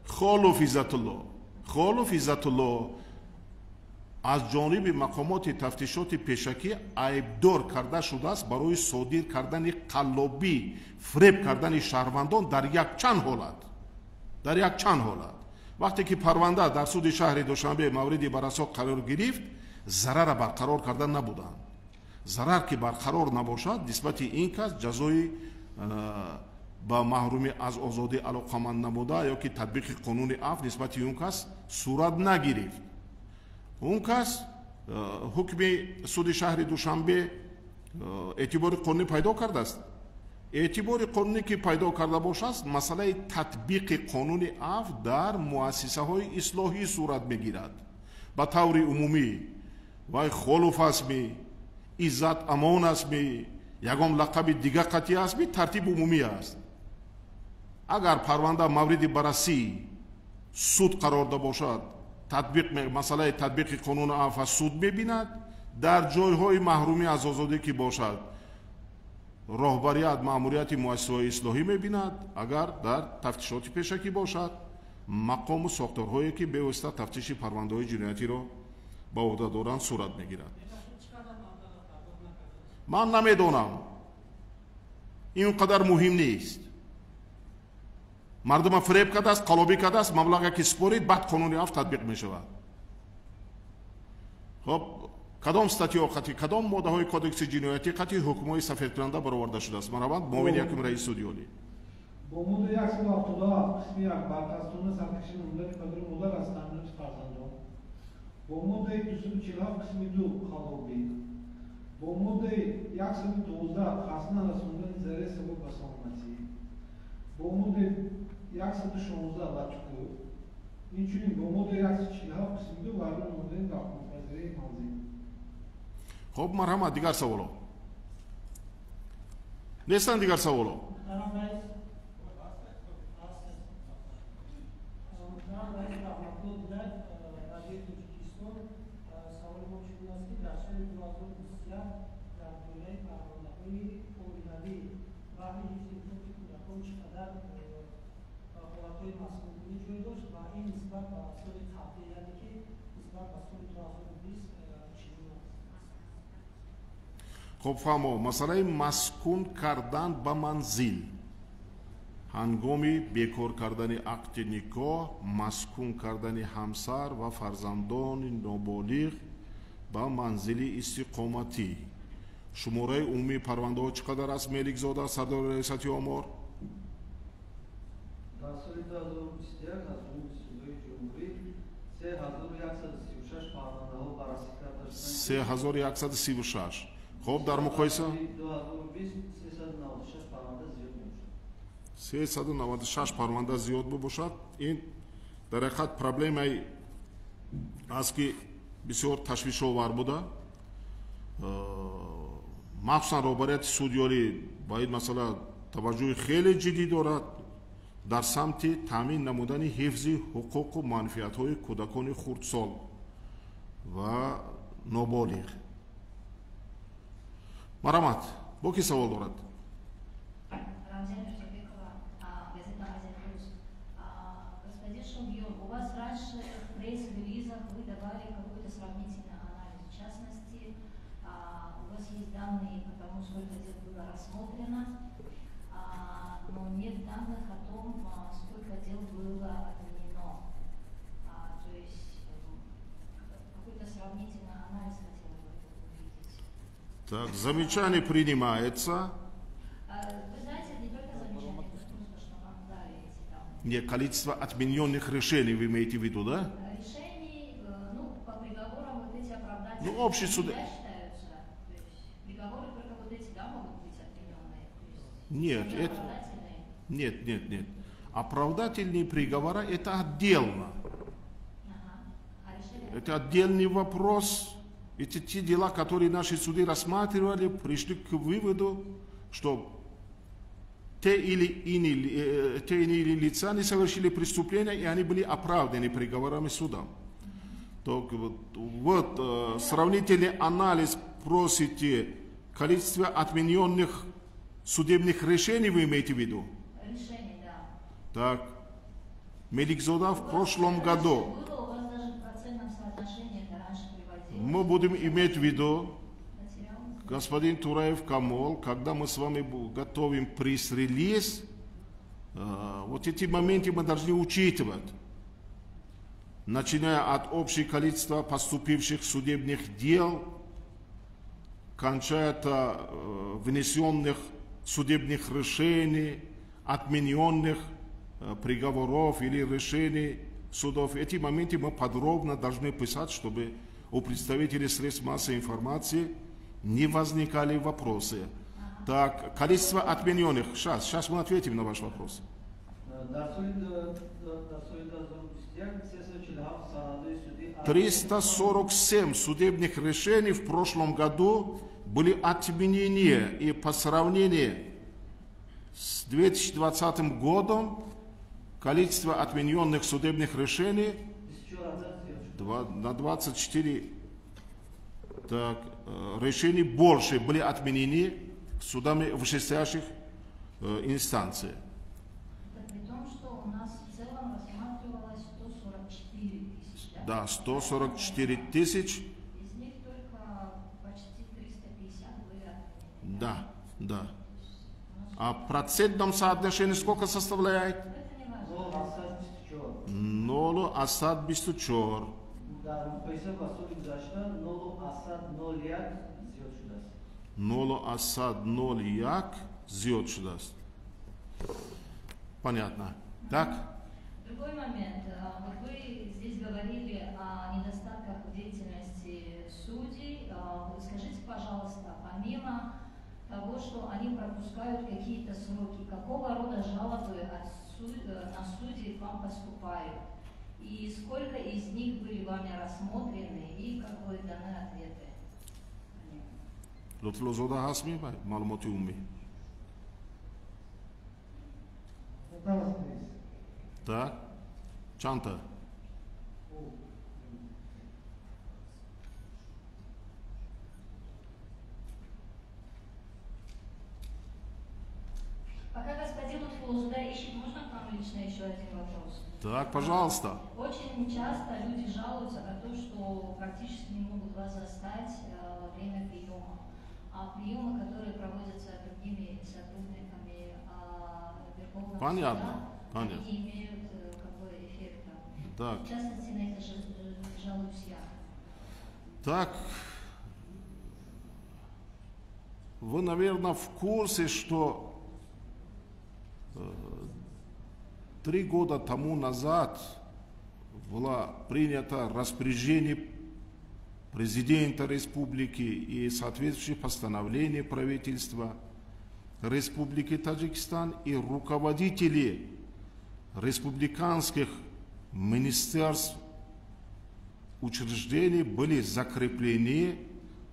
Холов Иззатулло, Холов Иззатулло аз ҷониби мақомоти тафтишоти пешакӣ айбдор карда шудааст барои содир кардани қаллобӣ, фиреб кардани шаҳрвандон дар якчанд ҳолат. Дар якчанд ҳолат. Вақте ки парванда дар суди шаҳри Душанбе мавриди баррасӣ қарор гирифт, зарарра барқарор карда набуданд. Зарар ки барқарор набошад, нисбати ин кас ҷазои ба маҳрумӣ аз озодӣ алоқаманд намуда ё ки татбиқи қонуни афв нисбати он кас сурат нагирифт. Он кас ҳукми суди шаҳри Душанбе эътибори қонунӣ пайдо кардааст. Эътибори қонунӣ ки пайдо карда бошад, масъалаи татбиқи қонуни афв дар муассисаҳои ислоҳӣ сурат мегирад. Ба таври умумӣ вай Холов астми, Иззат Амон астми, ягон лақаби дига қатъӣ астми, тартиб умумӣ аст. Агар парванда мавриди баррасии суд қарор да бошад, татбиқ масъалаи татбиқи қонуни афв суд мебинад. Дар ҷойҳои маҳрумӣ аз озодӣ ки бошад, роҳбарият маъмурияти муассисаҳои ислоҳӣ мебинад. Агар дар тафтишоти пешакӣ бошад, мақому сохторҳое ки бевосита тафтиши парвандаҳои ҷиноятиро ба уҳда доранд сурат мегирад. Ман намедонам, ин қадар муҳим нест. Мардума фиреб кардааст, қалобӣ кардааст, маблағе ки супорид, баъд қонуни афв татбиқ мешавад. Хоб, кадом статьё қатъи, кадом моддаҳои кодекси ҷиноятӣ қатъи ҳукмҳои сафедкунанда бароварда шудааст? Марҳамат, муовини якуми раиси суди олӣ. Бо моддаи 177 қисми 1 барқасдона саркашӣ намудани падару модар аз таъминоти фарзандон, бо моддаи 247 қисми 2 қалобӣ, бо моддаи 112 хасна расондани зарари сабаб ба саломатӣ, бо моддаи 116 латукӯб, инчунин бо моддаи 147 қисми 2 вайрон намудани дахлнопазирии манзил. Хоб, марҳамат, дигар саволо нестанд? Дигар саволо? Хоб, фаҳмо, масъалаи маскун кардан ба манзил ҳангоми бекор кардани ақди никоҳ, маскун кардани ҳамсар ва фарзандони ноболиғ ба манзили истиқоматӣ. Шумораи умумии парвандаҳо чӣ қадар аст, Меликзода, сардори раёсати омор? Дар соли 2021 аз ҷониби судҳои ҷумҳурӣ 3136 парвандаҳо баррасӣ карда шуданд. 3136. Хоб, дар муқоиса 2020 396 парванда зиёд мебошад. 396 парванда зиёд мебошад. Ин дар ҳақиқат проблемае аст, ки бисёр ташвишовар буда. Махсусан роҳбарияти суди олӣ ба ин масъала таваҷҷӯҳи хеле ҷиддӣ дорад дар самти таъмин намудани ҳифзи ҳуқуқу манфиатҳои кӯдакони хурдсол ва ноболиғ. Марҳамат, бо ки савол дорад? Рамзия Мирзобекова, газета «Азия Плюс». Господин Шогиев, у вас раньше в пресс-релизах вы давали какой-то сравнительный анализ. В частности, у вас есть данные по тому, сколько дел было рассмотрено, но нет данных о том, сколько дел было отменено. То есть сравнительный анализ хотела бы увидеть. Так, замечание принимается. Вы знаете, не только замечание, просто что нам дали эти данные. Не, количество отмененных решений вы имеете в виду, да? Решений, ну, по приговорам вот эти оправдательные. Ну, общий суд. Считаются. То есть приговоры только вот эти, да, могут быть отмененные? То есть нет, это... Нет, нет, нет. Оправдательные приговоры – это отдельно. Ага. Это отдельный вопрос. Это те дела, которые наши суды рассматривали, пришли к выводу, что те или иные лица не совершили преступления, и они были оправданы приговорами суда. Так, вот, сравнительный анализ просите количество отмененных судебных решений, вы имеете в виду? Решений, да. Так, Меликзода в прошлом году. Было, у вас даже в процентном соотношении это раньше приводилось. Мы будем иметь в виду, господин Тураев Камол, когда мы с вами готовим пресс-релиз, вот эти моменты мы должны учитывать. Начиная от общего количества поступивших судебных дел, кончая внесенных судебных решений, отмененных приговоров или решений судов. Эти моменты мы подробно должны писать, чтобы у представителей средств массовой информации не возникали вопросы. Так, количество отмененных. Сейчас мы ответим на ваш вопрос. 347 судебных решений в прошлом году были отменены. И по сравнению с 2020 годом количество отмененных судебных решений на 24 так, решений больше были отменены судами вышестоящих инстанций. Это при том, что у нас в целом рассматривалось 144 тысячи. Да, 144 тысячи. Из них только почти 350 были отменены. Да, да. А в процентном соотношении сколько составляет? 0,24. 0,01 зиёд шудааст. Понятно. Так? Другой момент. Вот вы здесь говорили о недостатках в деятельности судей. Скажите, пожалуйста, помимо того, что они пропускают какие-то сроки, какого рода жалобы на судей к вам поступают? И сколько из них были вами рассмотрены и как были даны ответы? Лутфуллозода ҳаст мебай маълумоти умумӣ? Так, чанта? Пока господин Лутфуллозода ищет, можно к вам лично еще один вопрос? Так, пожалуйста. Очень часто люди жалуются на то, что практически не могут вас застать во время приема. А приемы, которые проводятся другими сотрудниками Верховного понятно, суда, понятно. Они не имеют как бы эффекта. Так. В частности, на это жалуюсь я. Так, вы, наверное, в курсе, что 3 года тому назад было принято распоряжение президента республики и соответствующее постановление правительства Республики Таджикистан, и руководители республиканских министерств, учреждений были закреплены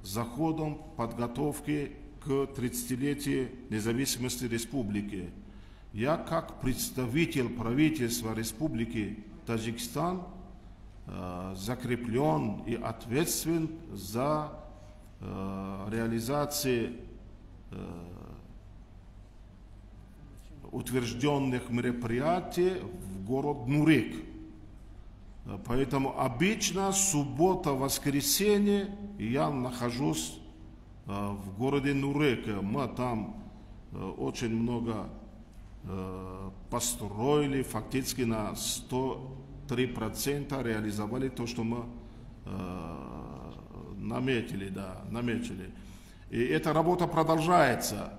за ходом подготовки к 30-летию независимости республики. Я, как представитель правительства Республики Таджикистан, закреплен и ответственен за реализацию утвержденных мероприятий в город Нурек. Поэтому обычно суббота, воскресенье я нахожусь в городе Нурек. Мы там очень много построили, фактически на 103% реализовали то, что мы Наметили, да, наметили. И эта работа продолжается.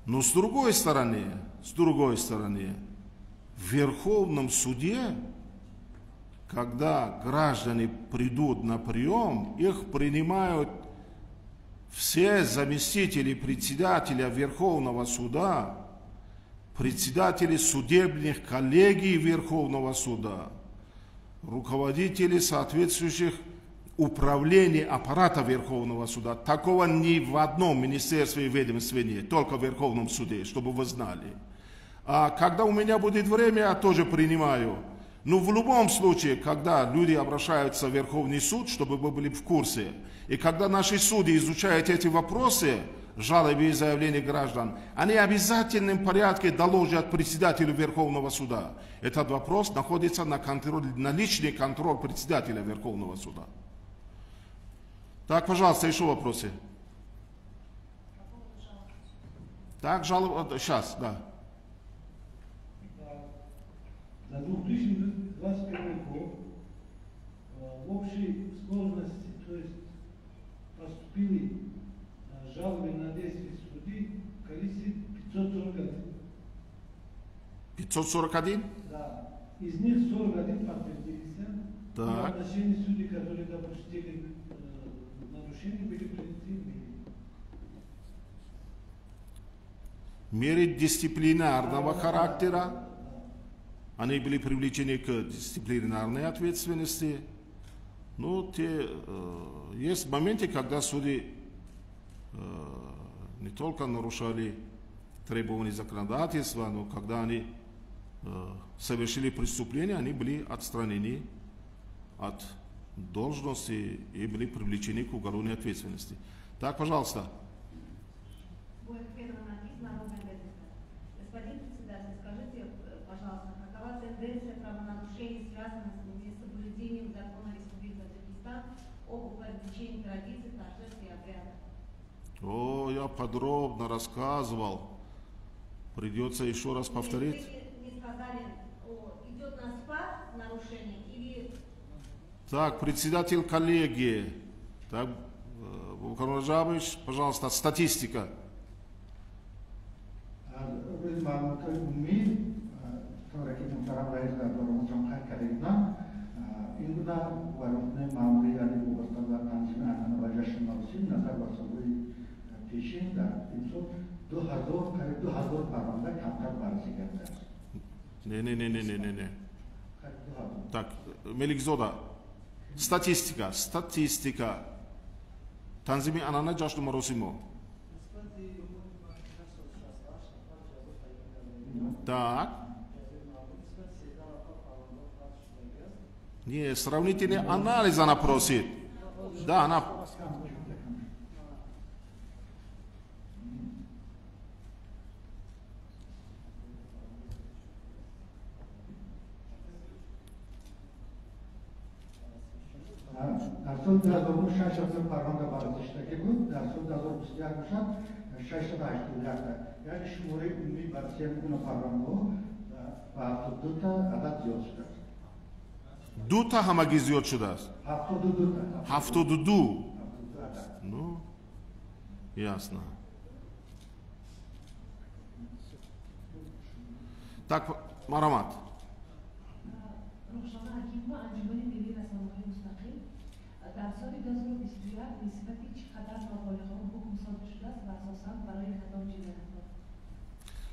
Но с другой стороны, в Верховном суде, когда граждане придут на прием, их принимают все заместители председателя Верховного суда, председатели судебных коллегий Верховного суда, руководители соответствующих управлений аппарата Верховного суда. Такого ни в одном министерстве и ведомстве нет, только в Верховном суде, чтобы вы знали. А когда у меня будет время, я тоже принимаю. Но в любом случае, когда люди обращаются в Верховный суд, чтобы вы были в курсе, и когда наши судьи изучают эти вопросы, жалобы и заявления граждан, они в обязательном порядке доложат председателю Верховного суда. Этот вопрос находится на контроль, на личный контроль председателя Верховного суда. Так, пожалуйста, еще вопросы. Так, жалоба, сейчас, да. За 2021 год в общей сложности, то есть поступили жалобы на действия судей в количестве 541. 541? Да. Из них 41 подтвердились. Так. И в отношении судей, которые допустили нарушения, были приняты меры. Меры дисциплинарного характера. Они были привлечены к дисциплинарной ответственности. Ну, есть моменты, когда судьи не только нарушали требования законодательства, но когда они совершили преступление, они были отстранены от должности и были привлечены к уголовной ответственности. Так, пожалуйста. Господин председатель, скажите, пожалуйста, какова тенденция правонарушений, связанных с несоблюдением закона Республики Таджикистан об упорядочении традиций, торжеств и обрядов? О, я подробно рассказывал. Придется еще раз повторить. Вы не сказали, идет на спад нарушение или... Так, председатель коллегии. Так, Бобокар Раджабович, пожалуйста, статистика. Не-не-не-не-не-не. Так, Меликзода, статистика, статистика. Танзими анана ҷашну маросимо. Так. Не, сравнительный анализ она просит. Да, она... Дар соли 2006 парванда баррасӣ шудагӣ буд, дар соли 2021 бошад 681. Яъне шумораи умумии баррасии гуна парвандаҳо ба 72 та адад зиёд шудааст. Дута ҳамагӣ зиёд шудааст? 72 та. 72. Ну, ясно. Так, Марамат. Рухшона Ҳакимова, Анҷумани миллии расонаҳои мустақил. Дар соли 2021 нисбати чӣ қадар ноболиғон ҳукм содир шудааст ва асосан барои кадом ҷиноятҳо?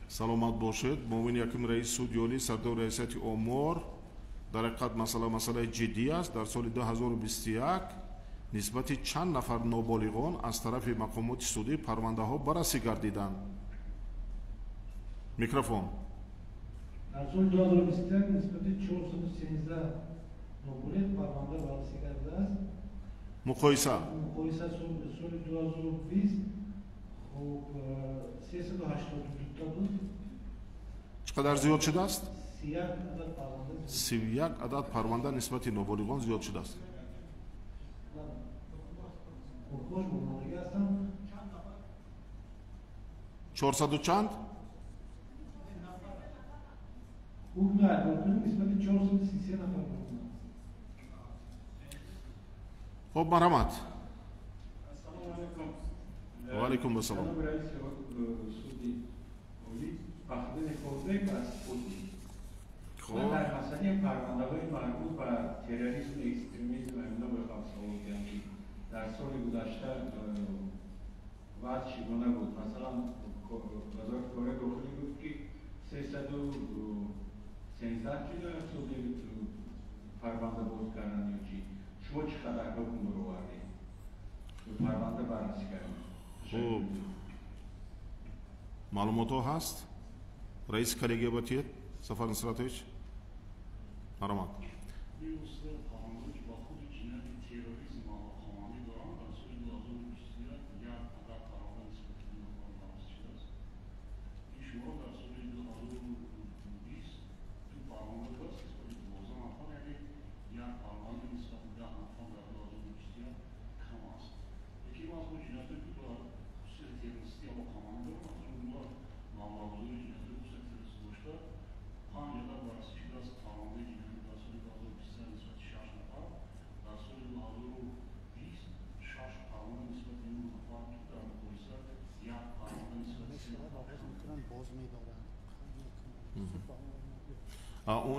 Саломат бошед. Муовини якум раиси суди олӣ, сардори раёсати омор. Дар ҳақиқат масъала масъалаи ҷиддӣ аст. Дар соли 2021 нисбати чанд нафар ноболиғон аз тарафи мақомоти судӣ парвандаҳо баррасӣ гардиданд. Микрофон. Дар соли 2021 нисбати 413 ноболиғ парванда баррасӣ гардидааст. Муқоиса? Муқоиса соли 2020 хуб 382 та буд. Чӣ қадар зиёд шудааст? 31 адад парванда. 31 адад парванда нисбати ноболиғон зиёд шудааст. Ҳукмҳош монандагӣ ҳастанд. 400 чанд? Ҳукми айбдоркунӣ нисбати 433 нафар буд. Хоб, марҳамат. Ва алайкум ассалом. Хуб, дар масъалаи парвандаҳои марбут ба терроризму экстремизм ҳамина мехоҳам савол диҳам, ки дар соли гузашта вазъ чӣ гуна буд? Масалан, Вазорати корҳои дохилӣ гуфт, ки 313 ҷиноят содир парванда боз карданд ё чӣ? Шумо чӣ қадар ҳукм баровардед? Парванда баррасӣ кардед? Хуб, маълумотҳо ҳаст? Раиси коллегия батиед, Сафар Нусратович, марҳамат.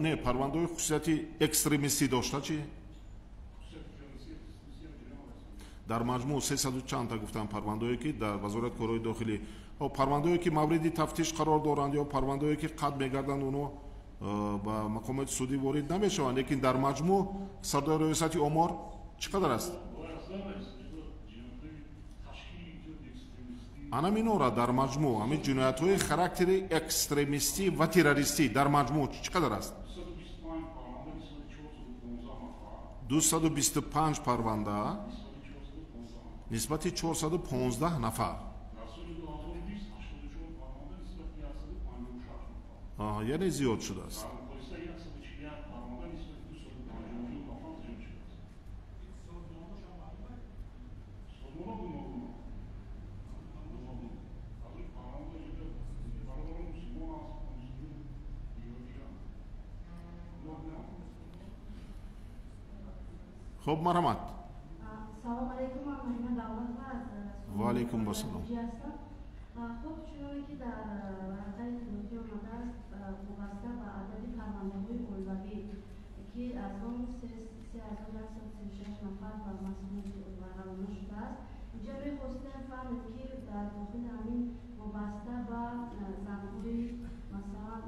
Не, парвандаҳои хусусияти экстремистӣ дошта чӣ? Дар маҷмӯъ 300 чандта гуфтам парвандаҳое, ки дар Вазорати корҳои дохилӣ, парвандаҳое, ки мавриди тафтиш қарор доранд ё парвандаҳое, ки қатъ мегарданд, онҳо ба мақомоти судӣ ворид намешаванд, лекин дар маҷмӯъ сардори раёсати омор чӣ қадар аст? Анаминора дар маҷмӯъ ҳамин ҷиноятҳои характери экстремистӣ ва террористӣ дар маҷмӯъ чӣ қадар аст? 225 парванда нисбати 415 нафар, яъне зиёд шудааст. Хуб, марҳамат. Салом алейкум, ман Маҳина Давлатова аз Ва алейкум ассалом. Хуб, чуноне ки дар варақаи иттилоотӣ омадааст, вобаста ба адади парвандаҳои оилавӣ, ки аз он 3136 нафар ба масъулияти равона шудааст, инҷа мехостем фаҳмем, ки дар дохили ҳамин вобаста ба занҳои, масалан,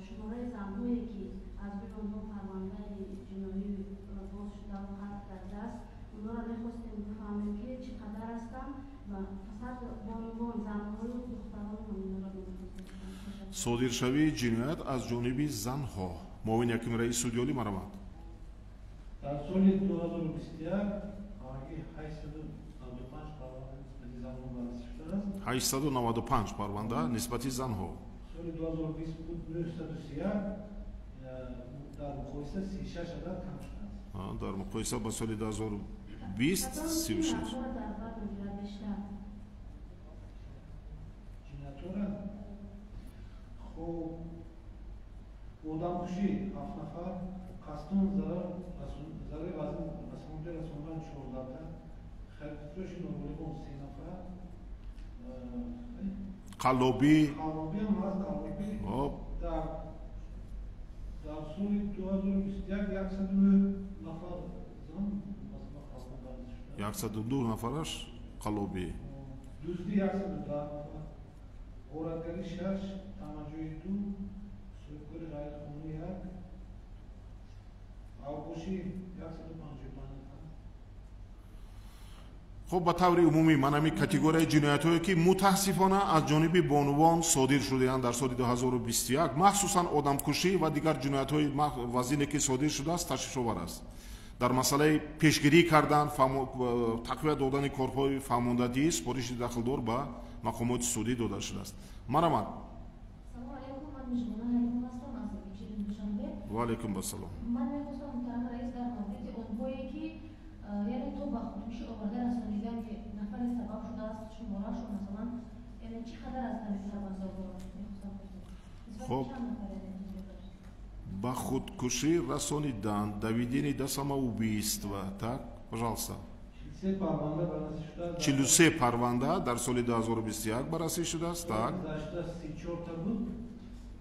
шумораи занҳое, ки аз рӯи онҳо парвандаи ҷиноӣ боз шуда ва қатъ кардааст, онҳоро мехостем бифаҳмем, ки чӣ қадар ҳастанд ва фақат бонувон, занҳою духтарон, ҳаминҳоро мехостем. Содиршавии ҷиноят аз ҷониби занҳо. Муовини якуми раиси суди олӣ, марҳамат. Дар соли 2021 ҳамагӣ 895 парванда нисбати занҳо баррасӣ шудааст. 895 парванда нисбати занҳо. Соли 2020 буд 931, дар муқоиса 36 адад кам шудааст. Дар муқоиса ба соли 2020 36. Ҷиноятҳоро, хуб, одамкушӣ 7 нафар, қасдон зарари вазин расонда расондан 14та, харидфурӯши ноболиғон 3 нафар, қаллобӣ. Қаллобӣ ҳам ҳаст, қаллобӣ дар соли 2021 109 нафар зан масалан қаллоб баррасӣ шудааст. 102 нафараш қаллобӣ. Дуздӣ 110 нафар, ғоратгарӣ 6, тамаҷӯи 2, соҳибкори ғайриқонунӣ 1, авбошӣ 155 нафар. Хуб, ба таври умумӣ ман ҳамин категорияи ҷиноятҳое, ки мутаассифона аз ҷониби бонувон содир шудаанд дар соли 2021, махсусан одамкушӣ ва дигар ҷиноятҳои вазине, ки содир шудааст, ташвишовар аст. Дар масъалаи пешгирӣ кардан, тақвият додани корҳои фаҳмондадиҳӣ супориши дахлдор ба мақомоти судӣ дода шудааст. Марҳамат. Салом алейкум, ман Мижгона Ҳалимова ҳастам аз шаҳри Душанбе. Ва алейкум ассалом. Ман мехостам, муҳтарам раис, дар мавриди онҳое, ки яъне то ба худкушӣ оварда расонидани нафаре сабаб шудааст, шумораашон, масалан, яъне чӣ қадар аз ҳамин парвандаҳо мехостам пурсам. Хуб, ба худкушӣ расонидан, доведение до самоубийства. Так, пожалуйста. Парванда баррасӣ шудааст. 43 парванда дар соли 2021 баррасӣ шудааст. Так. Гузашта 34 та буд,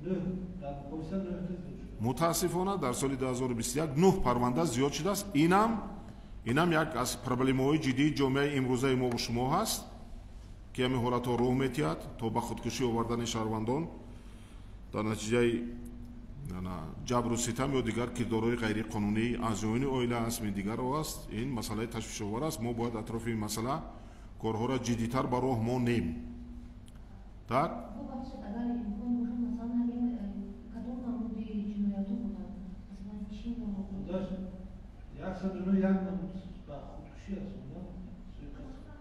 9 дар муқоиса 9 та зиёд шудааст. Мутаассифона, дар соли 2021 9 парванда зиёд шудааст. Инам як аз проблемаҳои ҷиддии ҷомеаи имрӯзаи мо шумо ҳаст, ки ҳамин ҳолатҳо роҳ метиҳад то ба худкушӣ овардани шаҳрвандон дар натиҷаи ҷабру ситам ё дигар кирдорҳои ғайриқонунии аъзоёни оила аст, дигарро аст. Ин масъалаи ташвишовар аст. Мо бояд атрофи ин масъала корҳоро ҷиддитар ба роҳ монем. Так. Бубахшед, агар имкон бошад, масалан, ҳамин кадом намуди ҷиноятҳо буданд? Масалан, чӣ намуд? 109 як намуд ба худкушӣ аст.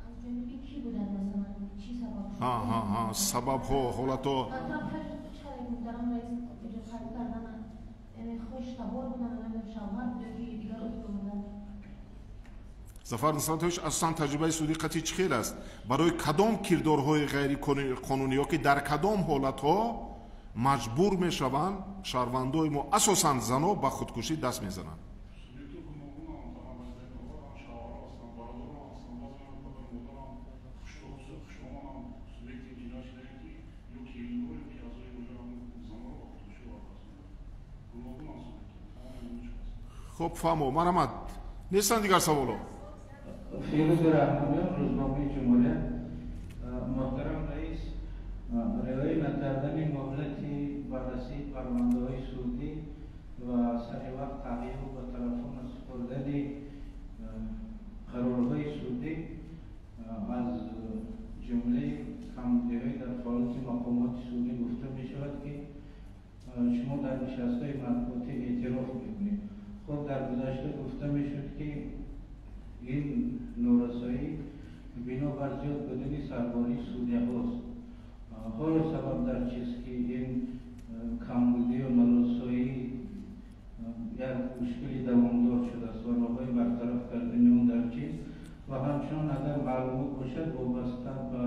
Аз ҷониби кӣ буданд, масалан, чӣ сабаб шуд? Ҳа, ҳа, ҳа, сабабҳо, ҳолатҳо. Муҳтарам раис, қайд кардан, яъне хештабор буданд, намедонам, шавҳар буд ё ки дигар узв буданд? Зафар Нусратович, асосан таҷрибаи судӣ қатъи чӣ хел аст? Барои кадом кирдорҳои ғайриқонунӣ ё ки дар кадом ҳолатҳо маҷбур мешаванд шаҳрвандои мо, асосан зано, ба худкушӣ даст мезананд? Хуб, фаҳмо, марҳамат. Нестанд дигар саволо? Фирӯз Раҳмониён, рӯзномаи Ҷумҳурият. Муҳтарам раис, риоя накардани муҳлати баррасии парвандаҳои судӣ ва сари вақт таҳқиқу ба тарафҳо насупурдани қарорҳои судӣ аз ҷумлаи камбудиҳои дар фаъолияти мақомоти судӣ гуфта мешавад, ки шумо дар нишастҳои матбуотӣ эътироф мекунед. Хуб, дар гузашта гуфта мешуд, ки ин норасоӣ бинобар зиёд будани сарбории судяҳост. Ҳоло сабаб дар чист, ки ин камбудию норасоӣ як мушкили давомдор шудааст ва роҳҳои бартараф кардани он дар чист? Ва ҳамчунон, агар маълумот бошад, вобаста ба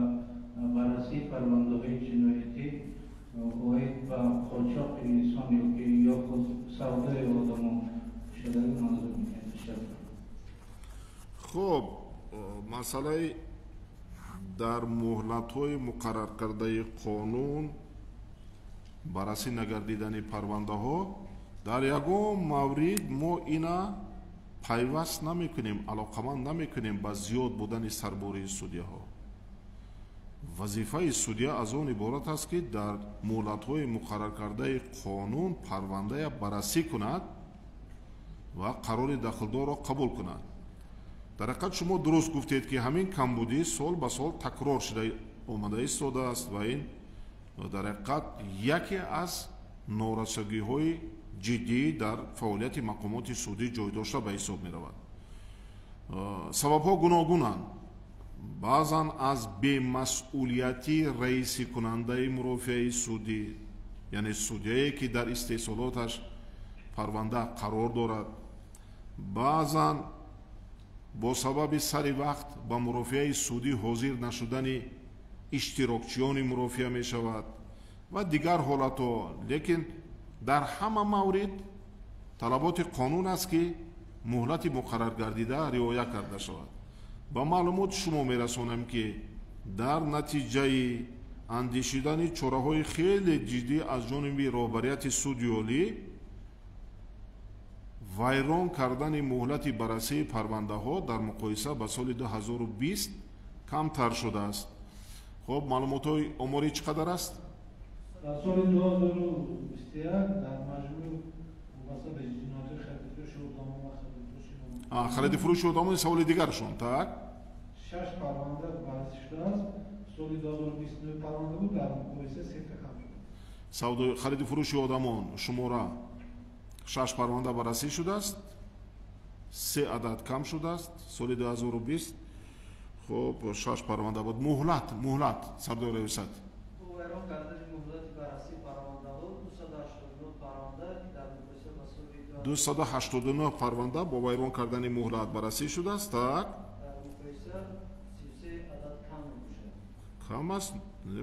баррасии парвандаҳои ҷиноятӣ оид ба қочоқи инсон ёки ё худ савдои одамон шудаги манзур мекунед. Ташаккур. Хуб, масъалаи дар муҳлатҳои муқарраркардаи қонун баррасӣ нагардидани парвандаҳо, дар ягон маврид мо ина пайваст намекунем, алоқаманд намекунем ба зиёд будани сарбории судяҳо. Вазифаи судя аз он иборат аст, ки дар муҳлатҳои муқарраркардаи қонун парвандая баррасӣ кунад ва қарори дахлдорро қабул кунад. Дар ҳақиқат, шумо дуруст гуфтед, ки ҳамин камбудӣ сол ба сол такрор шуда омада истодааст ва ин дар ҳақиқат яке аз норасогиҳои ҷиддӣ дар фаъолияти мақомоти судӣ ҷой дошта ба ҳисоб меравад. Сабабҳо гуногунанд. Баъзан аз бемасъулияти раисикунандаи мурофиаи судӣ, яъне судяе, ки дар истеҳсолоташ парванда қарор дорад, баъзан бо сабаби сари вақт ба мурофиаи судӣ ҳозир нашудани иштирокчиёни мурофиа мешавад ва дигар ҳолатҳо. Лекин дар ҳама маврид талаботи қонун аст, ки муҳлати муқарраргардида риоя карда шавад. Ба маълумоти шумо мерасонам, ки дар натиҷаи андешидани чораҳои хеле ҷиддӣ аз ҷониби роҳбарияти суди олӣ, вайрон кардани муҳлати баррасии парвандаҳо дар муқоиса ба соли 2020 камтар шудааст. Хуб, маълумотҳои оморӣ чӣ қадар аст? Дар соли 2021 дар маҷмӯъ вобаста ба ҷиноятҳои харидифурӯши одамон ва харидифурӯши Харидифурӯши одамон, саволи дигаршон. Так. Шаш парванда баррасӣ шудааст. Соли 2029 парванда буд, дар муқоиса сета кам шуд. Харидифурӯши одамон шумора шаш парванда баррасӣ шудааст, се адад кам шудааст. Соли 2020, хуб, шаш парванда буд. Муҳлат, сардори раёсат? Вайрон кардани муҳлати баррасии парвандаҳо 289 парванда, ки дар муқоиса ба соли 289 парванда бо вайрон кардани муҳлат баррасӣ шудааст. Так. Дар муқоиса 33 адад кам мебошад. Кам аст.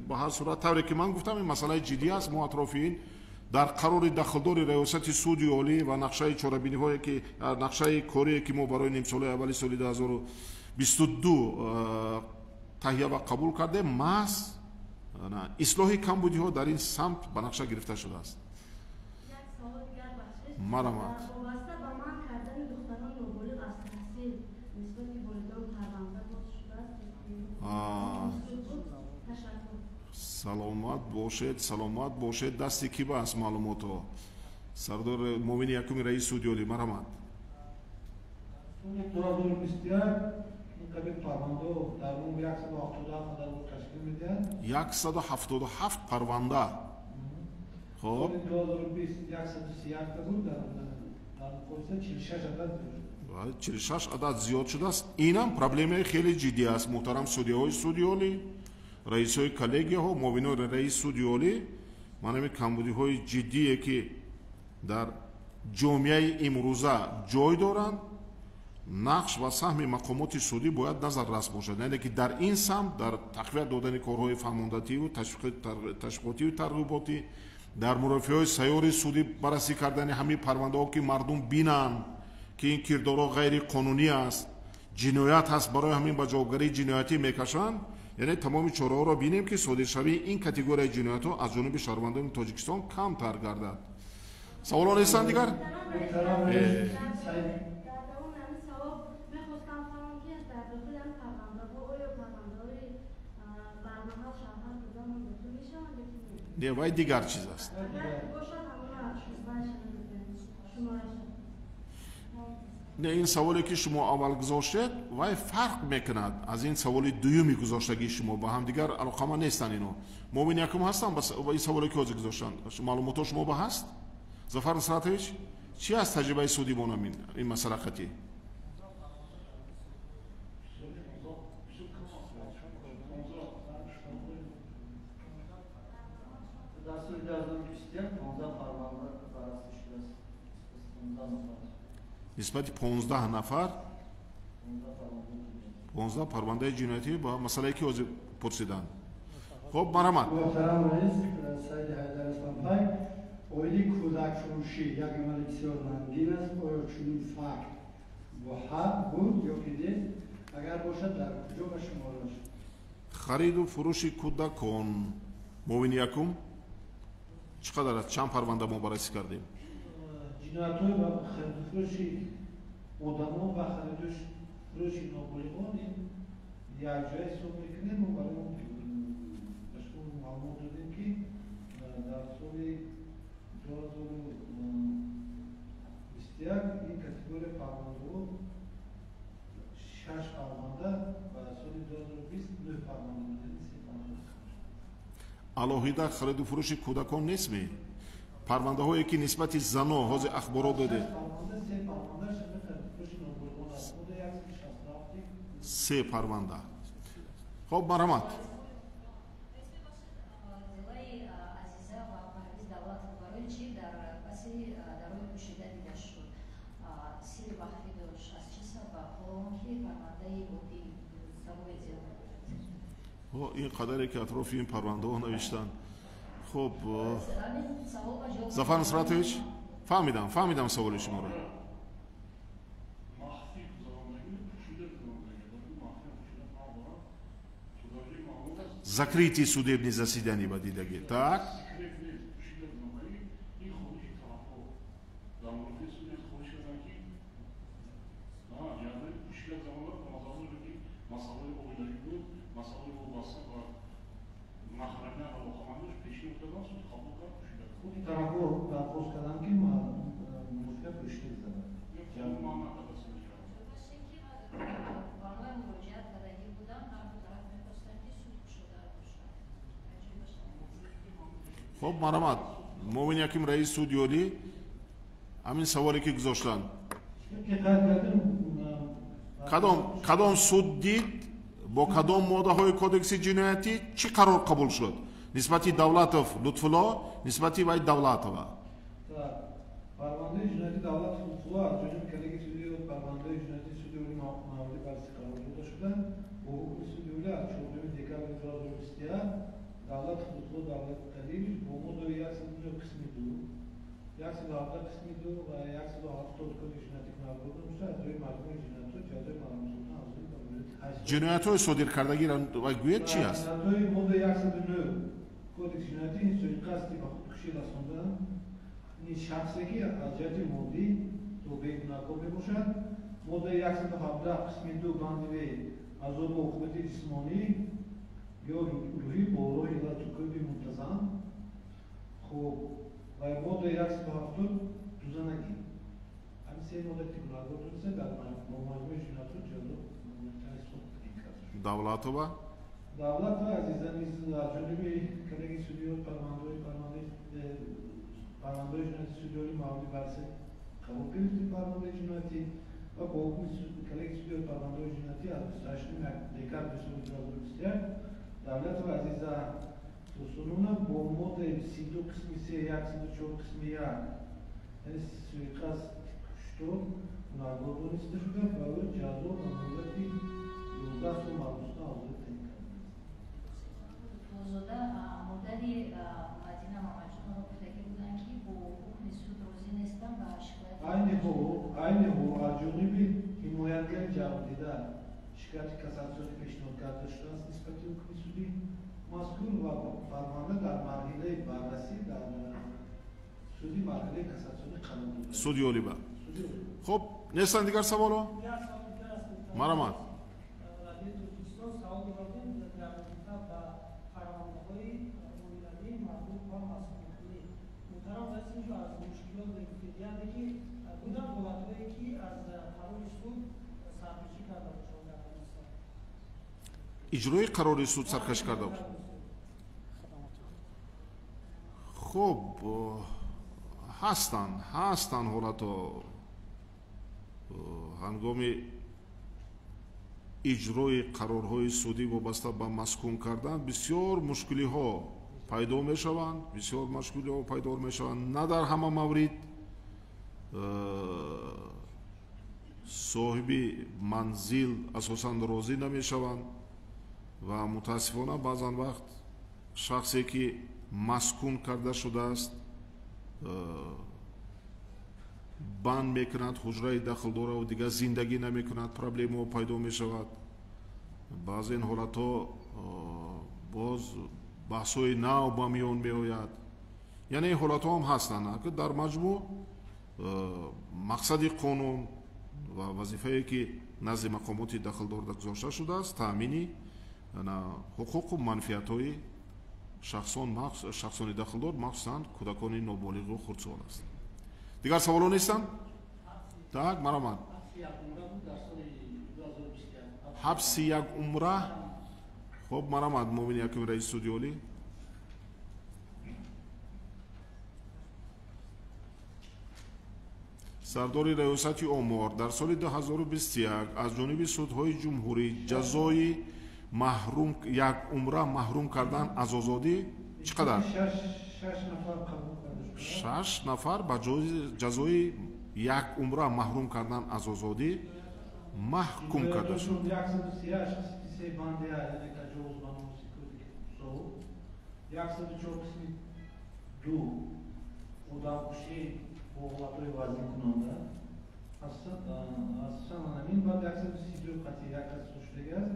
Ба ҳар сурат, тавре ки ман гуфтам, ин масъалаи ҷиддӣ аст. Мо атрофи ин Дар қарори дахлдори Раёсати Суди Олӣ ва нақшаи чорабиниҳое ки нақшаи корие ки мо барои нимсолаи аввали соли 2022 таҳия ва қабул кардем, маҳз ислоҳи камбудиҳо дар ин самт ба нақша гирифта шудааст. Марамат. Вобаста ба манъ кардани духтарони ноболиғ аз таҳсил нисбати волидон парванда боз шудааст? Саломат бошед, саломат бошед. Дасти ки ба аст маълумотҳо? Сардор муовини якуми раиси Суди Олӣ, марҳамат. Соли 2021 ин қабил парвандаҳо дар умум 177 ададро ташкил медиҳанд. 177 парванда. Хоб. Соли 2020 131 буд, дар муқоиса 46 адад зиёд шудааст. 46 адад зиёд шудааст. Инам проблемаи хеле ҷиддӣ аст, муҳтарам судяҳои Суди Олӣ, раисҳои коллегияҳо, муовинони раиси Суди Олӣ. Ман ҳамин камбудиҳои ҷиддие ки дар ҷомеаи имрӯза ҷой доранд, нақш ва саҳми мақомоти судӣ бояд назаррас бошад. Яъне ки дар ин самт, дар тақвият додани корҳои фаҳмондативу ташвиқотиву тарғиботӣ, дар мурофиаҳои сайёри судӣ баррасӣ кардани ҳамин парвандаҳо ки мардум бинанд ки ин кирдорҳо ғайриқонунӣ аст, ҷиноят ҳаст, барои ҳамин ба ҷавобгарии ҷиноятӣ мекашанд. Яъне тамоми чораҳоро бинем ки содиршавии ин категорияи ҷиноятҳо аз ҷониби шаҳрвандони Тоҷикистон камтар гардад. Саволо нестанд дигар? Не, вай дигар чиз аст. Не, ин саволе ки шумо аввал гузоштед, вай фарқ мекунад аз ин саволи дуюми гузоштагии шумо. Ба ҳамдигар алоқаманд нестанд ино. Муовини якум ҳастанд ба ин саволе ки ҳозир гузоштанд. Маълумотҳо шумо ба ҳаст? Зафар Нусратович, чи аст таҷрибаи суди мо ин масъала қатъӣ? Дар соли 2021 15 парванда баррасӣ шудааст. Нисбати 15 нафар 15 парвандаи ҷиноятӣ ба масъалае ки ҳозир пурсиданд. Хоб, марҳамат. Муҳтарам раис, Саиди Ҳайдар Исломпай, оиди кӯдакфурӯшӣ як амали бисёр нангин аст. Оё чунин факт бо ҳақ буд ё ки нест? Агар бошад, дар куҷо ба шумораш? Хариду фурӯши кӯдакон. Муовини якум чӣ қадар аст? Чанд парванда мо баррасӣ кардем? Ҷиноятҳои ба харидуфурӯши одамон ва харидуфурӯши ноболиғон ин якҷоя ҳисоб мекунем. Мо барои он ба шумо маълумот додем ки дар соли 2021 ин категория парвандаҳо 6 парванда ва соли 2020 9 парванда буд, яъне 3 парванда кам шуд. Алоҳида хариду фурӯши кӯдакон нестме? Парвандаҳое ки нисбати зано ҳозир ахборот додед. 3 парванда. Хоб, марҳамат. Азиза ва Парвиз Давлатов барои чӣ дар паси дарои пӯшида дида шуд? Сири махфӣ дошт? Аз чӣ сабаб? Ҳоло он ки парвандаи оддӣ савои зиёд. Ин қадаре ки атрофи ин парвандаҳо навиштанд. Хоб, Зафар Нусратович, фаҳмидам саволи шуморо. Закрытие судебные заседания ба дидаги. Так? Хоб, марҳамат. Муовини якум раиси Суди Олӣ ҳамин саволе ки гузоштанд. Кадом суд дид, бо кадом моддаҳои кодекси ҷиноятӣ чӣ қарор қабул шуд нисбати Давлатов Лутфулло, нисбати вай Давлатова? Парвандаи ҷиноятии Давлатов Лутфулло аз ҷониби коллегияи суди парвандаҳои ҷиноятии Суди Олӣ мавриди баррасӣ қарор дода шуда, бо ҳукми Суди Олӣ аз 4 декабри 2021 Давлат Худхо Давлат Алиевич бо моддаи 109 қисми 2, 117 қисми 2 ва 170 Кодекси ҷиноятӣ гунаҳкор дониста, аз рӯи маҷмӯи ҷиноятҳо ҷазои маҳрумсохтан аз озодӣ ба муҳлати 8 сол. Ҷиноятҳои содиркардагиро гӯед чи аст? Ҷиноятҳои моддаи 109 Кодекси ҷиноятӣ ин суиқасди ба худкушӣ расондан ин шахсе ки аз ҷиҳати моддӣ тобеи гунаҳкор мебошад. Моддаи 117 қисми 2 банди В азобу уқубати ҷисмонӣ ё рӯҳӣ бо роҳи латукӯби мунтазам. Хуб, ва моддаи 170 дузанагӣ. Ҳамин се модда ки гунаҳкор дониста, дар бо маҷмӯи ҷиноятҳо ҷазо муҳлати 8 сол таъин карда шуд. Давлатова? Давлатова Азиза низ аз ҷониби коллегияи судиёт парвандаҳои ҷиноятӣ судиёни мавриди баррасӣ қабул гирифти парвандаи ҷиноятӣ ва бо ҳукми коллегияи судиёт парвандаҳои ҷиноятӣ аз 28 декабри соли 2021 Давлатова Азиза Турсуновна бо моддаи 32 қисми 3, 104 қисми 1, яъне суиқасд куштор гунаҳкор дониста шуда, ба ӯ ҷазо ба муҳлати 11 сол маҳрумсохтан аз озодӣ таъин карда. Тулузода, модари Мадина Мамаҷонова гуфтагӣ буданд, ки бо ҳукми суд розӣ нестам ва шикоят. Айни ҳол аз ҷониби ҳимоятгари ҷабрдида шикояти кассатсионӣ пешниҳод карда шудааст нисбати ҳукми суди мазкур ва парванда дар марҳилаи баррасӣ дар суди марҳилаи кассатсионӣ қарор дорад. Суди олиба. Хуб, нестанд дигар саволо? Марҳамат. Радиои Тоҷикистон савол додем дар робита ба парвандаҳои оилавӣ марбут ба масъулкунӣ. Муҳтарам раис, инҷо аз мушкилот мегуфтед, яъне ки буданд ҳолатҳое ки аз қарори суд саркашӣ карда бошанд дар ҳамин? Иҷрои қарори суд саркашӣ карда бошад. Хуб, ҳастанд ҳолатҳо ҳангоми иҷрои қарорҳои судӣ вобаста ба маскун кардан бисёр мушкилиҳо пайдо мешаванд, бисёр мушкилиҳо пайдо мешаванд. На дар ҳама маврид соҳиби манзил асосан розӣ намешаванд ва мутаассифона баъзан вақт шахсе ки маскун карда шудааст банд мекунад ҳуҷраи дахлдораву дигар зиндагӣ намекунад, проблемаҳо пайдо мешавад. Баъзе ин ҳолатҳо боз баҳсҳои нав ба миён меояд. Яъне ин ҳолатҳо ҳам ҳастанд. Дар маҷмӯъ мақсади қонун ва вазифае ки назди мақомоти дахлдор гузошта шудааст, таъмини ҳуқуқу манфиатҳои шахсони дахлдор, махсусан кӯдакони ноболиғу хурдсол аст. Дигар саволо нестанд? Так, марҳамат. Ҳабси як умра. Хуб, марҳамат, муовини якуми раиси суди олӣ. Сардори раёсати омор дар соли 2021 аз ҷониби судҳои ҷумҳурӣ ҷазои як умра маҳрум кардан аз озодӣ чӣ қадар? 6 нафар ба ҷазои як умра маҳрум кардан аз озодӣ маҳкум карда шуд. 104 қисми 2 одамкушӣ бо ҳолатҳои вазнинкунанда, асосан ҳамин. Баъд 132 қатъи як кас шудагӣ аст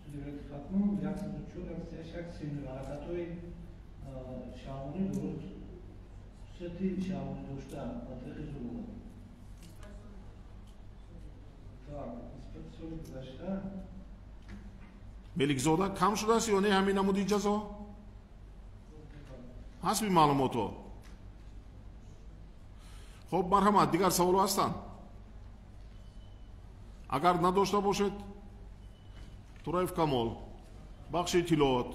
суди вилояти Хатлон, 104, 138, 139 ҳаракатҳои шаҳвонӣ дуруст хусусияти шаҳвонӣ дошта ба тариқи зулм. Так, нисбати соли гузашта. Меликзода, кам шудааст ё не ҳамин намуди ҷазо? Ҳасби маълумотҳо. Хуб, марҳамат, дигар саволҳо ҳастанд? Агар надошта бошед, Тураев Камол, бахши иттилоот,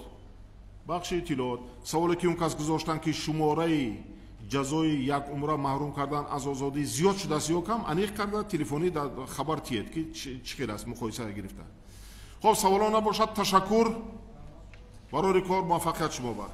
саволе ки он кас гузоштанд, ки шумораи ҷазои як умра маҳрум кардан аз озодӣ зиёд шудааст ё кам, аниқ карда телефонӣ хабар тиед, ки чӣ хел аст муқоиса гирифта. Хуб, саволҳо набошад, ташаккур, барори кор муваффақият шумо бар.